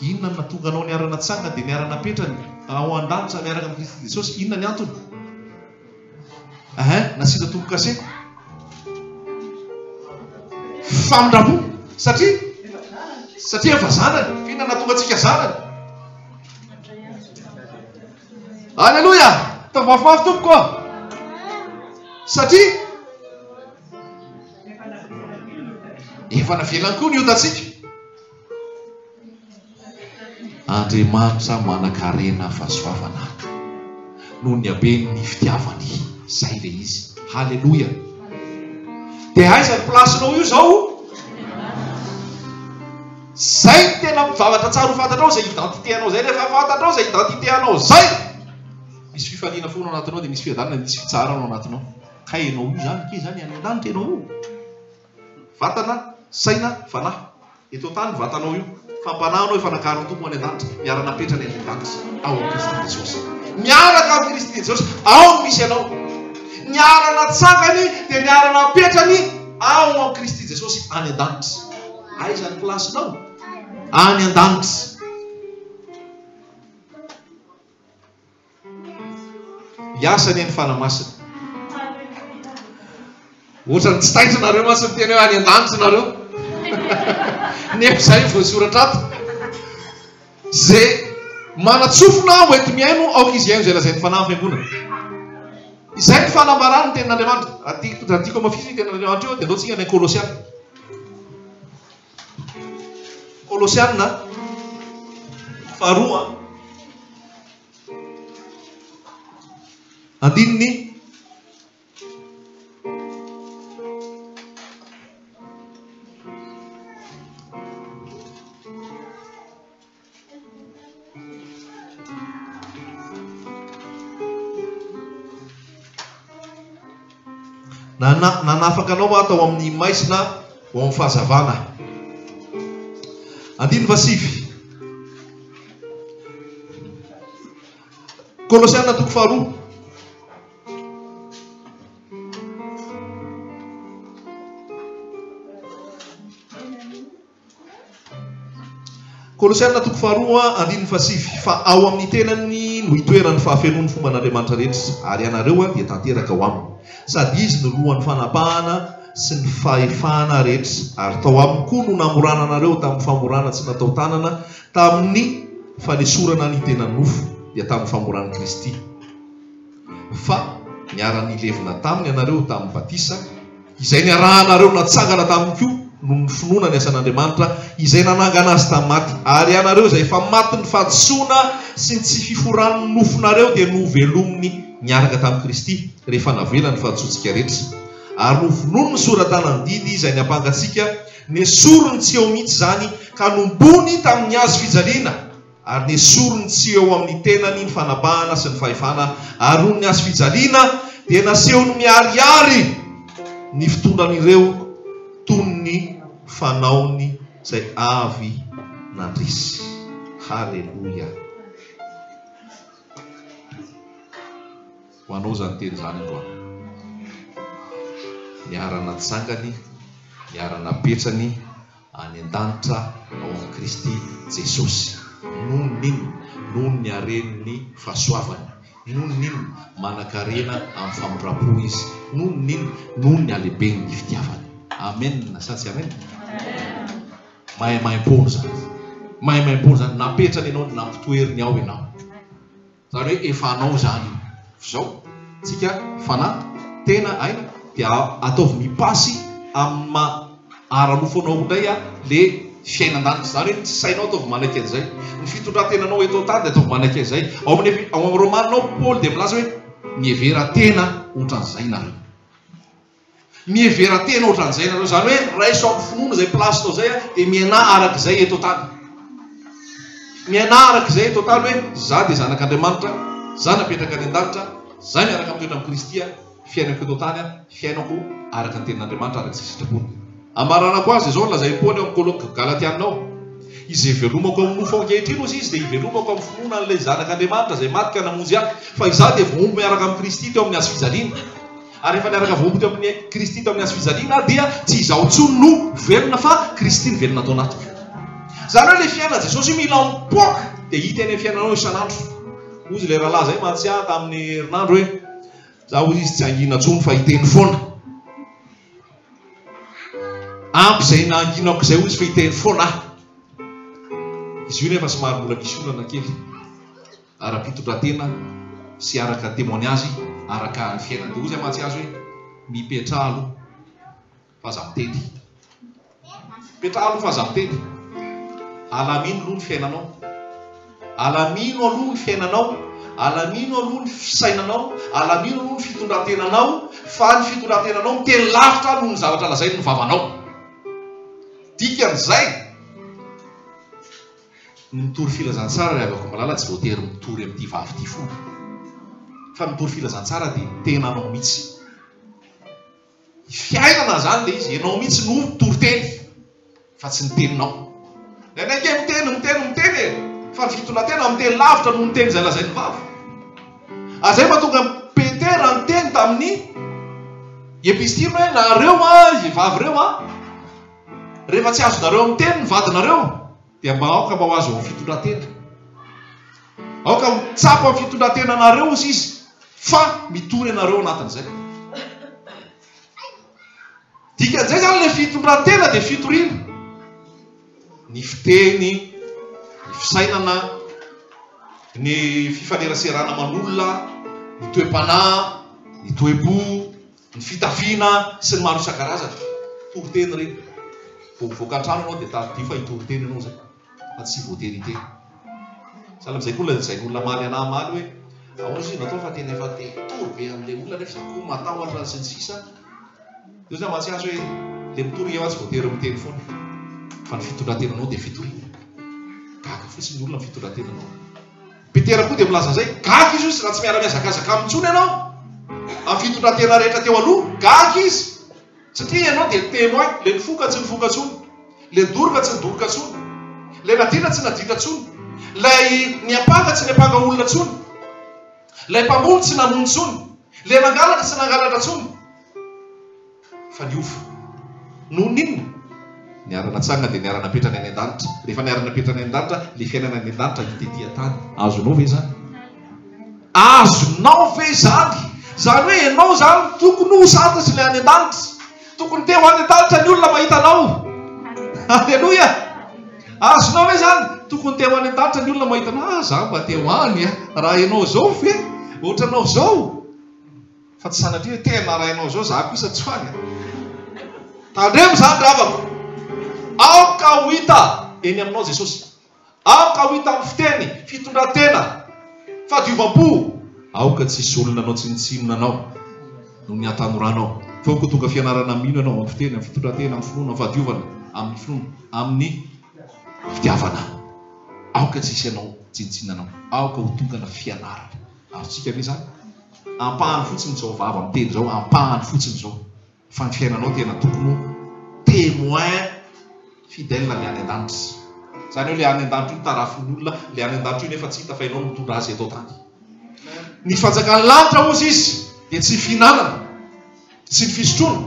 Inona no nahatonga anao niara-natsangana dia niara-napetrany ao an-danitra miaraka amin'i Kristy Jesosy? Inona ny antony? Hein, nasiana tombo-kase. Famindram-po. Satria? Satria efa zanany. Fa inona nahatonga antsika zanany? Alléluia! Ataovy mafimafy tompoko a! Satria efa navelany koa ny otantsika. Andriamanitra manankarena fahasoavana noho ny haben'ny fitiavany. Zay le izy. Haleloia. Dia aiza ny place-nao io zao? Zay ny tena zavatra tsara ho fantatrao, zay identité anao zay. Rehefa fantatrao zay identité anao zay, misy fifaliana foana ao anatinao, dia misy fiadanana, misy fitsaharana ao anatinao. Kay ianao io zany, kay zany any an-danitra ianao io. Vatana, saina, fanahy. Eto an-tany ny vatanao io. Fampanahy anao efa nakarin'ny Tompo any an-danitra. Miara-napetrany any an-danitra. Ao amin'i Kristy Jesosy. Miaraka amin'i Kristy Jesosy. Ao no misy anao. Niara-natsangany dia niara-napetrany ao amin'i Kristy Jesosy any an-danitra. Aiza ny place-nao? Any an-danitra. Hiasa anie ny Fanahy Masina. Ohatran'ny tsy taitra nareo mantsy miteny hoe any an-danitra nareo. Nefa izay no voasoratra ato. Izay manatsofina ho enti-mihaino, aoka izy hihaino izay lazain'ny Fanahy amin'ny fiangonana. Izay ny fanambarany ny tenin'Andriamanitra. Raha tiako raha tiako hamafisina io tenin'Andriamanitra io dia andao tsika any Kolosiana. Kolosiana faharoa Andininy Nanafaka anao aho tao amin'ny maizina ho amin'ny fahazavana. Andininy fahasivy. Kolosiana toko faharoa. Kolosiana toko faharoa andininy fahasivy Fa ao amin'ny tenany no itoeran'ny fahafenoan'ny fomban'Andriamanitra rehetra, ary ianareo dia tanteraka ao aminy. Sady Izy no lohan'ny fanapahana sy ny fahefana rehetra, ary tao aminy koa no namorana anareo tamin'ny famorana tsy natao tanana, tamin'ny fanesorana ny tenan'ny nofo, dia tamin'ny famoran'i Kristy. Fa niara-nilevina taminy ianareo tamin'ny batisa, izay niarahanareo natsangana taminy koa noho ny finoana ny asan'Andriamanitra, izay nanangana azy tamin'ny maty. Ary ianareo izay efa matin'ny fahadisoana sy ny tsy fiforan'ny nofonareo dia novelominy niaraka tamin'i Kristy, rehefa navela ny fahadisoantsika rehetra. Ary novonoiny ny sora-tanan'ny didy izay niampanga antsika, nesoriny tsy eo mihitsy izany, ka nombony tamin'ny hazo fijaliana. Ary nesoriny tsy eo amin'ny tenany ny fanapahana sy ny fahefana, ary noho ny hazofijaliana Dia nasehony miharihary ny fitondran'ireo toy ny fanaony izay avy nandresy. Haleloia! Ho anao izany teny izany androany. Niara-natsangany, niara-napetrany any an-danitra ao amin'i Kristy Jesosy. Noho ny inona? Noho ny haren'ny fahasoavany. Noho ny inona? Manan-karena amin'ny famindram-po Izy. Noho ny inona? Noho ny halehiben'ny fitiavany. Amen sa tsy amen? Maimaimpoana izany. Maimaimpoana izany. Napetrany ianao, nampitoeriny ao ianao. Izany hoe efa anao izany io. F'izao, tsika, fanahy, tena, aina, dia ataovy mipasy amin'ny maha ara-nofo anao indray le fiainan-danitra. Izany hoe ny sainao ataovy manaiky an'izay. Ny fitondran-tenanao eto an-tany dia ataovy manaiky an'izay. Ao amin'ny ao amin'ny Romana ao Paoly dia milaza hoe mihevera tena ohatran'izay nareo. Mihevera tena ohatran'izay nareo, izany hoe raiso amin'ny finoana izay place-nao izay dia miainà araka izay eto an-tany. Miainà araka izay eto an-tany hoe za dia zanak'Andriamanitra, za napetraka any an-danitra, za miaraka mitoetra amin'i Kristy, fiainako eto an-tany, fiainako araka ny tenin'Andriamanitra, araka izay sitrapony. Amaranako azy izao ny lazain'i Paoly ao amin'ny Kolo Galatiana ao, Izay ivelomako amin'ny nofo ankehitriny, hozy izy, dia ivelomako amin'ny finoana an'ilay Zanak'Andriamanitra izay maty ka namonjy ahy, fa izaho dia voahombo miaraka amin'i Kristy teo amin'ny hazofijaliana. Ary rehefa niaraka voahombo teo amin'i Kristy teo amin'ny hazofijaliana aho dia tsy izaho intsony no velona fa Kristy no velona ato anatiko. Izany hoe ilay fiainan'i Jesosy io mila mipoaka dia hita eny amin'ny fiainanao isan'andro. Hozy ilay rahalahy izay mahatsiahy tamin'ny herinandro hoe za hozy izy tsy hangina intsony fa hiteny foana. Ampy izay nahanginako izay hozy fa hiteny foana aho. Izy io nefa somary mbola misy olana kely. ara-pitondran-tena sy araka témoignage araka ny fiainana. Dia hoy izy mantsy azy hoe, mipetraha aloha fa aza miteny. Mipetraha aloha fa aza miteny. Alamino aloha ny fiainanao. Alamino aloha ny fiainanao. Alamino aloha ny fisainanao. Alamino aloha ny fitondran-tenanao. Fa ny fitondran-tenanao miteny lavitra noho ny zavatra lazain'ny vavanao. Dikan'izay, Ny mitory filazantsara ry havako malala tsy voatery mitory amin'ity vavy ity foana. Fa ny mitory filazantsara dia ny tenanao mihitsy. Ny fiainana izany ilay izy, ianao mihitsy no mitory teny fa tsy ny teninao. Indraindray ange miteny, miteny, miteny e! Fa ny fitondran-tena miteny lavitra noho ny teny izay lazain'ny vava. Ary izay mahatonga an'i Petera niteny tamin'ny epistily hoe nareo an, vehivavy ireo an, rehefa tsy azonareo amin'ny teny ny vadinareo, Dia mba aoka mba ho azo amin'ny fitondran-tena. Aoka ho tsapa amin'ny fitondran-tenanareo, hozy izy, fa mitory ianareo anatin'izay. Dikan'izay izany ilay fitondran-tena dia fitoriana. Ny fiteny, ny fisainana, ny fifaneraserana aman'olona, ny toe-panahy, ny toe-po, Ny fitafiana sy ny maro isan-karazany. Toriteny ireny. Vao mivoaka an-trano ianao dia tadidio fa hitoriteny ianao izay, fa tsy voatery hiteny. Sahala amin'izay koa ilay lazain'olona omaly anà omaly hoe, ahoana izy io natao fa tena efa te hitory be amin'ilay olona nefa izaho koa matahotra sy ny sisa. Dia hoy mantsy azy hoe, ilay mitory ange tsy voatery miteny foana, fa ny fitondran-tenanao dia fitoriana. Gaga fotsiny ny olona amin'ny fitondran-tenanao. Petera koa dia milaza an'izay, gaga izy hozy raha tsy miara-mihazakazaka aminy intsony ianao, amin'ny fitondran-tena rehetra teo aloha, gaga izy, satria ianao dia témoin, ilay nifoka tsy nifoka intsony, ilay nidoroka tsy nidoroka intsony, ilay naditra tsy naditra intsony, ilay niampanga tsy niampanga olona intsony, ilay mpamono tsy namono intsony, ilay nangalatra tsy nangalatra intsony. Fa niova. Noho ny inona? Niara-natsangana dia niara-napetrany any an-danitra. Rehefa niara-napetrany any an-danitra, ilay fiainana any an-danitra hita ety an-tany. Azonao ve izany? Azonao ve izany? Izany hoe ianao izany tokony ho santatry ilay any an-danitra. Tokony te ho any an-danitra ny olona mahita anao. Aleloia! Azonao ve izany? Tokony te ho any an-danitra ny olona mahita anao. Ah, za mba te ho any. Raha ianao izao ve? Ohatranao izao? Fa tsy sanatria hoe tena rainao izao za kosa tsy faly a! Tandremo izany ry havako! Aoka ho hita eny aminao Jesosy. Aoka ho hita amin'ny fiteny, fitondran-tena, fahadiovam-po. Aoka tsy hisy olona hanao tsinontsinona anao noho ny hatanoranao. Fa aoka ho tonga fianarana mino ianao amin'ny fiteny, amin'ny fitondran-tena, amin'ny finoana, amin'ny fahadiovana, amin'ny finoana, amin'ny fitiavana. Aoka tsy hisy hanao tsinontsinona anao. Aoka ho tongana fianarana. Azontsika ve izany? Ampahany fotsiny izao vava miteny izao, ampahany fotsiny izao. Fa ny fiainanao tena tokony ho témoin fidèle ny any an-danitra. Izany hoe ilay any an-danitra io no tarafin'ny olona, ilay any an-danitra io nefa tsy hita fa ianao no mitondra azy eto an-tany. Ny fanjakan'ny lanitra hozy izy dia tsy ny fihinanana sy ny fisotroana,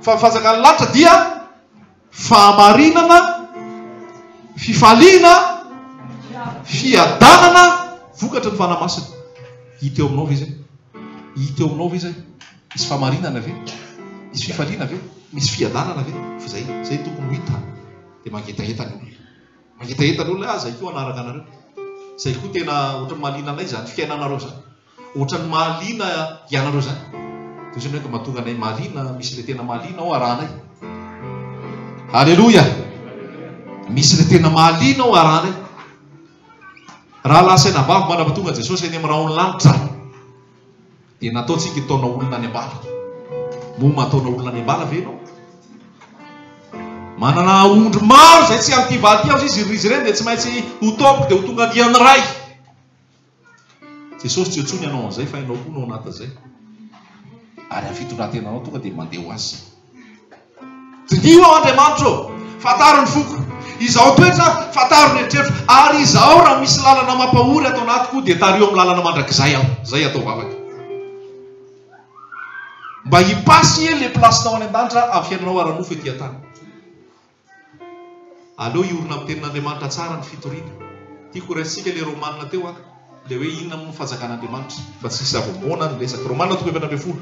fa ny fanjakan'ny lanitra dia fahamarinana, fifaliana, fiadanana vokatry ny Fanahy Masina. Hita eo aminao ve izay? Hita eo aminao ve izay? Misy fahamarinana ve? Misy fifaliana ve? Misy fiadanana ve? Fa izay, izay tokony ho hita. Dia mangetaheta ny olona. Mangetaheta ny olona, ah, izay koa hanaraka anareo. Izay koa tena ohatran'ny mahaliana anay izany fiainanareo izany. Ohatran'ny mahaliana ianareo izany. Dia ohatran'ny hoe mahatonga anay mahaliana, misy ilay tena mahaliana ao arahanay. Alléluia! Misy ilay tena mahaliana ao arahanay. Raha lasa anabavy mandrapatonga Jesosy eny amin'ny rahon'ny lanitra. Dia nataontsika hitaona olona any am-bala. Moa mahataona olona any am-bala ve ianao? Manana ondry maro izay tsy amin'ity valy ity aho izy, izy ireny dia tsy maintsy ho taomiko dia ho tonga andiany iray. Jesosy tsy intsony hanao an'izay fa ianao koa no ao anatin'izay. Ary amin'ny fitondran-tenanao tonga dia mandeha ho azy. Diniho aho Andriamanitra ô, fantaro ny foko. Izao toetra, fantaro ny eritreritro. Ary izaho raha misy lalana mampahory ato anatiko dia tariho amin'ny lalana mandrakizay aho. Izay atao vavaka. Mba hi-passer le place-nao any an-danitra amin'ny fiainanao ara-nofo ety an-tany. Aleo hiorina amin'ny tenin'Andriamanitra tsara ny fitoriana. Tiako horaisintsika ilay Romana teo an, ilay hoe inona moa ny fanjakan'Andriamanitra, mba tsy hisy zava-moana ny resaka. Romana toko 14.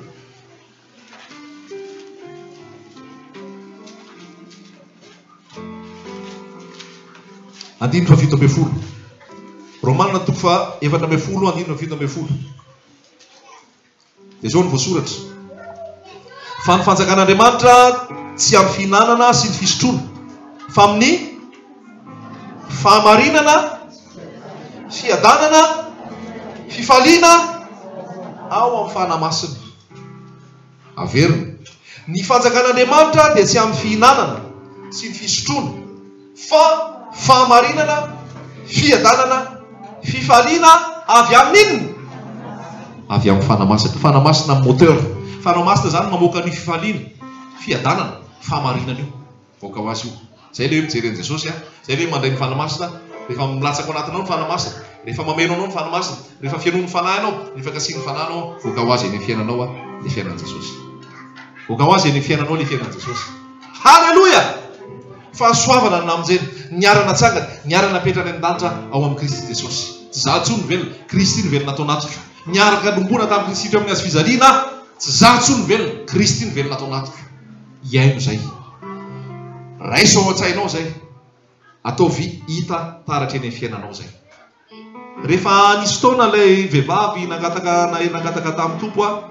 Andininy faha 17. Romana toko faha 14 andininy faha 17. Dia izao no voasoratra, Fa ny fanjakan'Andriamanitra tsy amin'ny fihinanana sy ny fisotroana, fa amin'ny fahamarinana, fiadanana, fifaliana ao amin'ny Fanahy Masina. Averina. Ny fanjakan'Andriamanitra dia tsy amin'ny fihinanana sy ny fisotroana, fa fahamarinana, fiadanana, fifaliana avy amin'inona? Avy amin'ny Fanahy Masina. Fanahy Masina moteur. Fanahy Masina izany mamoaka an'io fifaliana, fiadanana, fahamarinana io. Mivoaka ho azy io. Izay ilay hoe mijery an'i Jesosy an. Izay ilay hoe mandray ny Fanahy Masina. Rehefa milatsaka ao anatinao ny Fanahy Masina, rehefa mameno anao ny Fanahy Masina, rehefa fenoin'ny Fanahy ianao, rehefa kasihin'ny Fanahy anao, mivoaka ho azy eny amin'ny fiainanao ilay fiainan'i Jesosy. Mivoaka ho azy eny amin'ny fiainanao ilay fiainan'i Jesosy. Haleloia! Fahasoavana no namonjena, niara-natsangana, niara-napetrany any an-danitra ao amin'i Kristy Jesosy. Tsy izaho intsony no velona, Kristy no velona ato anatiko. Niaraka nombona tamin'i Kristy teo amin'ny hazo fijaliana aho. Tsy izaho intsony no velona, Kristy no velona ato anatiko. Hihaino izay. Raiso ao an-tsainao izay. Ataovy hita taratra eny amin'ny fiainanao izay. Rehefa nisy fotoana ilay vehivavy nangataka nangataka tamin'ny Tompo aho,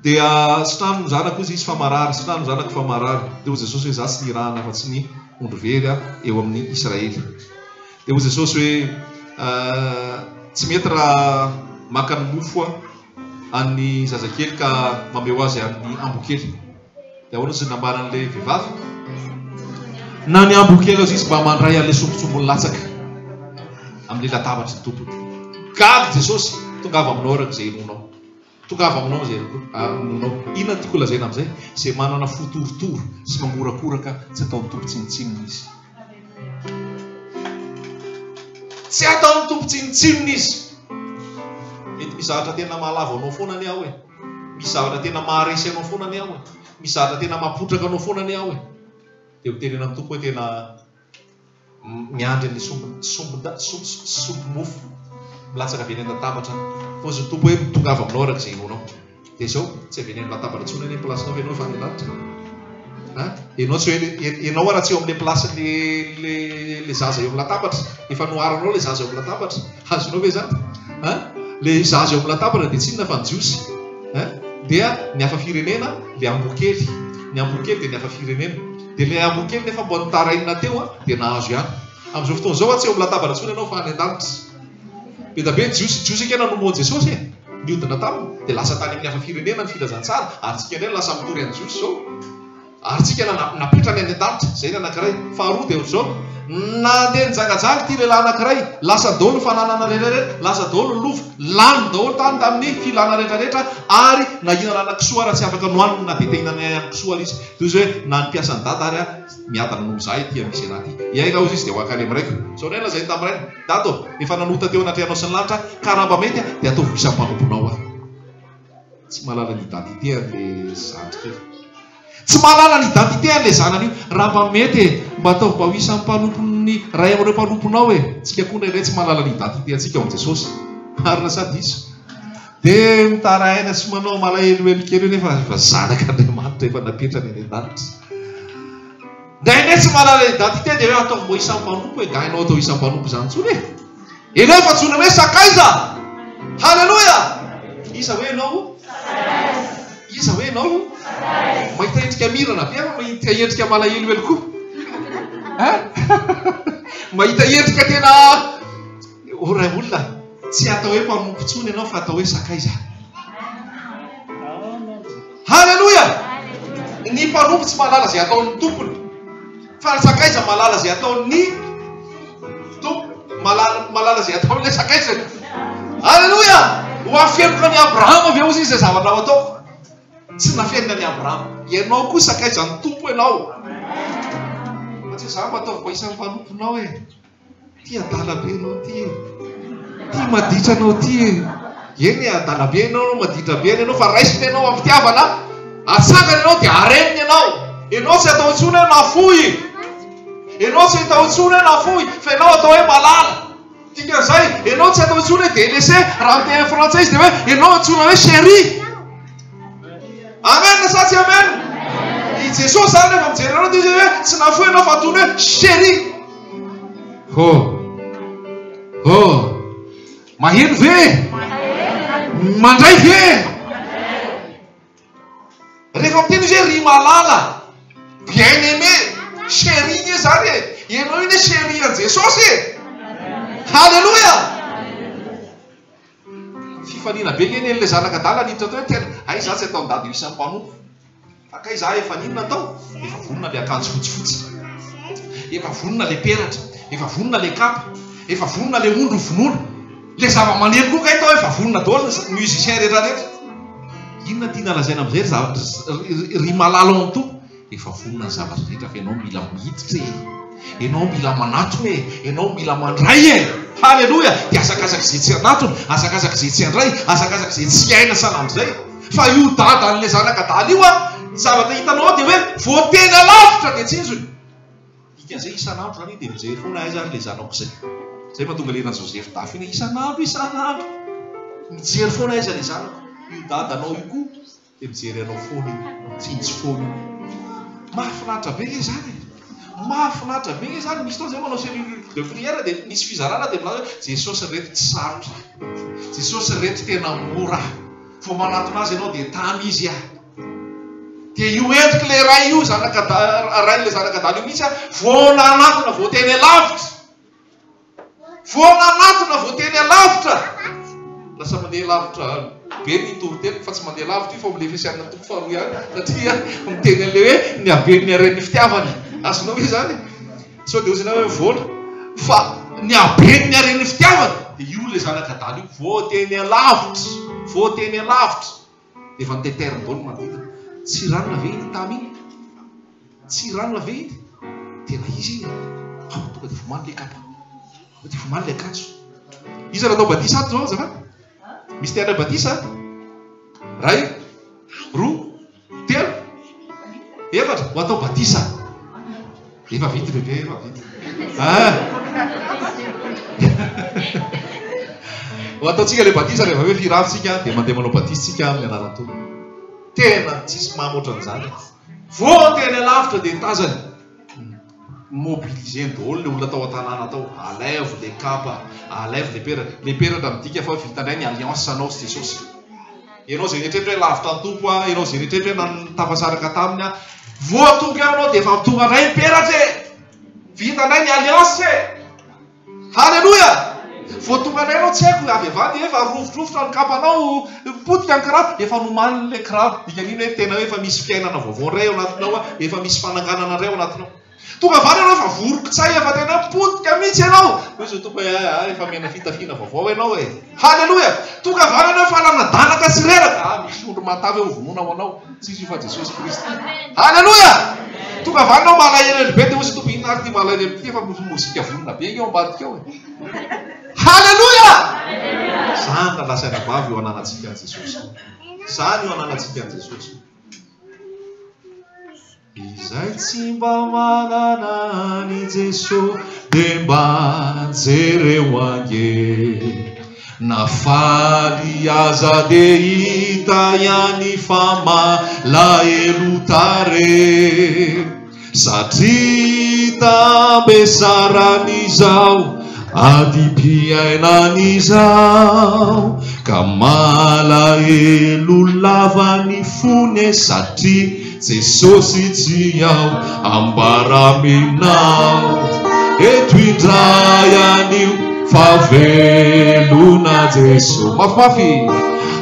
dia sitrano ny zanako hozy izy fa marary, sitrano ny zanako fa marary. Dia hoy Jesosy hoe izaho tsy nirahana afa-tsy ny ondry very eo amin'ny Israely. Dia hoy Jesosy hoe tsy mety raha maka ny mofo an'ny zazakely ka mameho azy amin'ny ambokely. Dia ahoana no nambaran'ilay vehivavy? Na ny ambokely aza izy mba mandray an'ilay sombintsombiny latsaka amin'ilay latabatry ny tompony. Gaga Jesosy, tongava aminao araka izay inoanao. Tongava aminao izay inoanao. Inona no tiako holazaina amin'izay? Izay manana fo torotoro sy mangorakoraka tsy ataon'ny Tompo tsinontsinona izy. Tsy ataon'ny Tompo tsinontsinona izy. Mety misy zavatra tena mahalavo anao foana anie aho e. Misy zavatra tena maharesy anao foana anie aho e. Misy zavatra tena mampotraka anao foana anie aho e. Dia ho tenena amin'ny Tompo hoe tena miandry an'ilay sombin-mofo milatsaka avy eny an-databatra. Fa hozy ny Tompo hoe mitongava aminao araka izay inoanao. Dia izao, tsy avy eny amin'ny latabatra intsony anie ny place-nao fa ianao efa any an-danitra. Ha? Ianao tsy hoe ianao ara tsy eo amin'ilay place-n'ilay ilay zaza eo amin'ny latabatra. Efa noharanao ilay zaza eo amin'ny latabatra. Azonao ve izany? Ha? Ilay zaza eo amin'ny latabatra dia tsy inona fa ny Jiosy. Ha? Dia ny hafa firenena, ilay amboa kely. Ny amboa kely dia ny hafa firenena. Dia ilay amboa kely nefa mba notarainina teo dia nahazo ihany. Amin'izao fotoana izao tsy eo amin'ny latabatra intsony ianao fa any an-danitra. Be dia be ny Jiosy, Jiosy ange nanompo an'i Jesosy e! Niodina taminy, dia lasa tany amin'ny hafa firenena ny filazantsara, ary tsika indray no lasa mitory an'i Jiosy izao. Ary tsika napetrany any an-danitra. Izay ny anankiray. Faharoa dia ohatr'izao, nandeha nijangajanga ity lehilahy anankiray, lasa daholo ny fananana rehetra rehetra, lasa daholo ny lova, lany daholo tany tamin'ny filana rehetra rehetra, ary na hihinana hanan-kisoa ary tsy afaka nohaniny na dia te hihinana hanan-kisoa ary izy. Toy izay hoe na ny mpiasan'i dada ary miadana noho izaho ity amin'ny Sénat ity. Hiainga hozy izy dia ho hankany amin'ny raiko. Izao indray lazainy tamin'ny rainy, Dada ô, efa nanota teo anatrehanao sy ny lanitra aho, ka raha mba mety dia ataovy ho isan'ny mpanomponao aho. Tsy mahalala ny identité an'le zandry kely. Tsy mahalala ny identité an'le zanany io. Raha mba mety e, mba ataovy mba ho isan'ny mpanompon'ny ray amin'ireo mpanomponao e. Tsika koa indraindray tsy mahalala ny identité antsika ao amin'i Jesosy. Marina sa diso? Dia mitaraina sy manao malahelohelo kely eo nefa efa zanak'Andriamanitra efa napetrany any an-danitra. Indraindray tsy mahalala identité dia hoe ataovy mba ho isan'ny mpanompo e. Nga ianao atao isan'ny mpanompo izany intsony e. Ianao efa antsoina hoe sakaiza. Haleloia! Iza hoe ianao? Iza hoe ianao? Mahita endrika mirana be aho, mahita endrika malahelohelo koa. Hein? Mahita endrika tena o ray olona, tsy atao hoe mpanompo intsony ianao fa atao hoe sakaiza. Haleloia! Ny mpanompo tsy mahalala izay ataon'ny tompony. Fa ny sakaiza mahalala izay ataon'ny Tompo, mahalala, mahalala izay ataon'ilay sakaizany. Aleloia! Ho afeniko an'i Abrahama ve hozy izy izay zavatra ho ataoko? Tsy nafenina an'i Abrahama. Ianao koa sakaizan'ny Tompo ianao. Fa tsy izaho mba ataovy mba isan'ny mpanomponao e. Ty adala be ianao ty e. Ty maditra anao ty e. Eny e, adala be ianao, maditra be ianao fa raisina ianao amin'ny fitiavana. Atsangana ianao dia arenina ianao. Ianao tsy atao intsony hoe nafoy. Ianao tsy atao intsony hoe nafoy fa ianao atao hoe malala. Dikan'izay, ianao tsy atao intsony hoe délaissé, raha miteny frantsay izy dia hoe ianao antsoina hoe chéri. Amen sa tsy amen? I Jesosy zany rehefa mijery anao dia izy hoe tsy nafoy ianao fa ataony hoe chéri. Ho. Ho. Maheno ve? Mandray ve? Rehefa miteny izy hoe ry malala, bien aimé, chéri nge zany e. Ianao io ne chéri an'i Jesosy e. Haleloia. Fifaliana be nge nen'ilay zanak'adala niditra tao hoe tena hay za tsy ataon'i dada io isan'ny mpanompo. Fa kay za efa n'inona tao? Efa vonona le akanjo fotsifotsy. Efa vonona le peratra. Efa vonona le kapa. Efa vonona le ondry ho vonoina. Le zava-maneno koa kay tao efa vonona daholo ny musicien rehetra rehetra. Inona tiana lazaina amin'izay ry za- ry malala ao amin'ny Tompo? Efa vonona ny zavatra rehetra fa ianao mila miditra e. Ianao mila manatona e. Ianao mila mandray e. Haleloia! Dia asakasak'izay tsy hanatona, asakasak'izay tsy handray, asakasak'izay tsy hiaina sahala amin'izay. Fa io dadan'ilay zanak'adala io an, ny zavatra hitanao ao dia hoe vao tena lavitra dia tsinjony. Dikan'izay isan'andro izany io dia mijery foana aiza ary ilay zanako izay. Izay mahatonga ilay hiran'i Joseph Dafy iny hoe isan'andro isan'andro mijery foana aiza ilay zanako. Io dadanao io koa dia mijery anao foana io, mitsinjo foana io. Mahafinaritra be nge izany e! Mahafinaritra be nge izany, misy fotoana izay manao cellule de prière dia misy fizarana dia milaza hoe Jesosy ry reto tsy sarotra, Jesosy ry reto tena mora, vao manatona azy ianao dia tamy izy ah. Dia io endrik'ilay ray io, zanaka rain'ilay zanak'adala io mihitsy ah, vao nanatona, vao teny alavitra. Vao nanatona vao teny alavitra. Lasa mandeha lavitra be ny toriteniko fa tsy mandeha lavitra io fa amin'ilay Efesiana toko faharoa ihany satria miteny an'ilay hoe ny haben'ny haren'ny fitiavana. Azonao ve izany? Sao dia hozy ianao hoe mivoana. Fa ny haben'ny haren'ny fitiavana dia io ilay zanak'adala io vao teny alavitra, vao teny alavitra. Efa nitaitairiny daholo ny manodidina. Tsy ranona ve iny tamy iny? Tsy ranona ve iny? Tena izy iny e. Ao, tonga dia vomany ilay kapa. Tonga dia vomany ilay akanjo. Iza natao batisa ato izao azafady? Misy te handray batisa? Ray, roa, telo, efatra. Ho atao batisa. Efa vita bebe, efa vita. Ah. Ho ataontsika ilay batisa rehefa hoe firafy tsika dia mandeha manao batisa tsika amin'ny anaran'ny Tompo. Tena tsisy mamy ohatran'izany. Vao teny alavitra dia tazany. Mobiliser daholo ilay olona tao an-tanàna tao. Alaivo le kapa, alaivo le peratra. Le peratra midika fa vita indray ny alliance anao sy Jesosy. Ianao izay nieritreritra hoe lavitra ny Tompo aho, ianao izay nieritreritra hoe tafasaraka taminy aho, voa tonga eo ianao dia efa tonga indray ny peratra e! Vita indray ny alliance e! Haleloia! Vao tonga indray ianao tsy haiko avy avy any efa rovidrovitra ny kapanao, potika ny kiraro, efa nomaniny ilay kiraro. Dikan'iny hoe tena hoe efa misy fiainana vaovao indray ao anatinao, efa misy fananganana indray ao anatinao. Tonga avy any ianao efa voron-kitsay, efa tena potika mihitsy ianao. Hoy izao Tompo hoe, ah, efa mena fitafiana vaovao ianao e. Haleloia! Tonga avy any ianao efa lanadanaka sy reraka. Ah, misy ondry matavy eo hovonoina ho anao. Tsisy io fa Jesosy Kristy. Haleloia! Tonga avy any ianao malahelo be dia hoy izao Tompo, inona ary ity malahelo ity efa misy mozika vonona be eo ambadika ao e. Haleloia! Zany rahalahy sy anabavy io ananantsika an'i Jesosy. Zany io ananantsika an'i Jesosy. Izay tsy mba manana an'i Jeso dia mba jereo ange. Na faly aza dia hita ihany fa malahelo tarehy. Satria tambesaran'izao adim-piainan'izao ka malahelo lava ny fony e satria Jesosy tsy ao ambara aminao eto indray anio fa velona Jeso mafimafy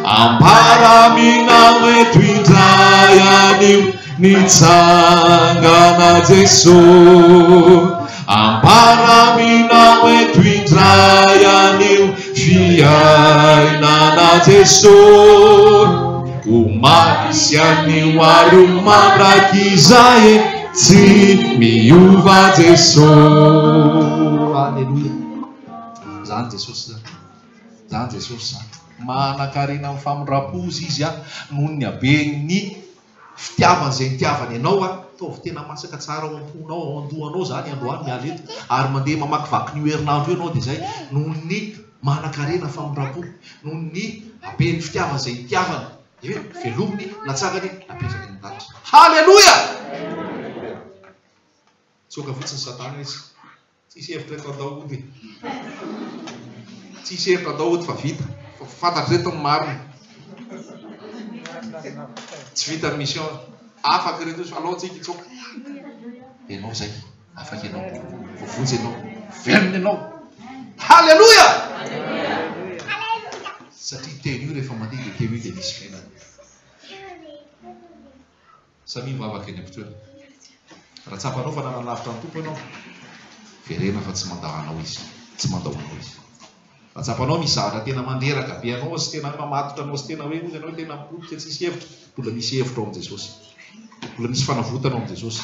ambara aminao eto indray anio Nitsangana Jeso, ambara aminao eto indray anio fiainana Jeso. Omaly sy anio ary ho mandrakizay e, tsy miova Jeso. Aleloia. Zany Jesosy zany. Zany Jesosy zany. Manankarena amin'ny famindram-po izy noho ny haben'ny Fitiavana izay nitiavany anao a! Ataovy tena masaka tsara ao am-ponao, ao an-dohanao izany androany miala eto, ary mandeha mamakivaky an'io herinandro io ianao dia izay, noho ny manan-karena famindram-po, noho ny haben'ny fitiavana izay nitiavany, dia hoe velominy, natsangany, napetrany any an-danitra. Haleloia! Tsoaka fotsiny Satana izy. Tsisy hevitra eto andao hody e. Tsisy hevitra andao hody fa vita. Fa fantatry reto ny marina. Tsy vita ny mission. Afaka ireto izy fa alao tsika hitsoaka. Ianao zay. Afaka ianao. Voavonjy ianao. Velona ianao. Haleloia! Satria teny io rehefa mandeha dia teny io dia misy fiainana. Samia mivavaka eny am-pitoerana. Raha tsapanao fa nanalavitra ny Tompo ianao, verena fa tsy mandà anao Izy. Tsy mandao anao Izy. Raha tsapanao misy zavatra tena mandreraka be anao sy tena hoe mamatotra anao sy tena hoe hozy ianao hoe tena mipotika tsisy hevitra, mbola misy hevitra ao amin'i Jesosy. Mbola misy fanavotana ao amin'i Jesosy.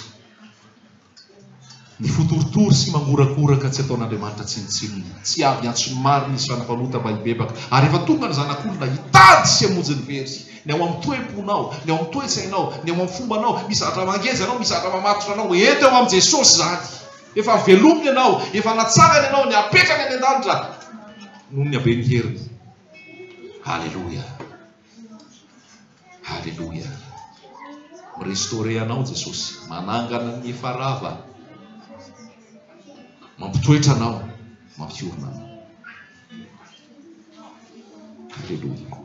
Ny fo torotoro sy mangorakoraka tsy ataon'Andriamanitra tsinontsinona. Tsy avy hiantso ny marina Izy fa ny mpanota mba hibebaka. Ary efa tonga ny Zanak'olona hitady sy hamonjy ny very. Ny ao amin'ny toe-ponao, ny ao amin'ny toe-tsainao, ny ao amin'ny fombanao, misy zavatra mangeja anao, misy zavatra mamatotra anao, ento eo amin'i Jesosy izany. Efa velominy ianao, efa natsangany ianao, ny apetrany any an-danitra noho ny haben'ny heriny. Aleloia. Aleloia. Mi-restaurer anao Jesosy, manangana ny efa rava, mampitoetra anao, mampiorina anao. Aleloia.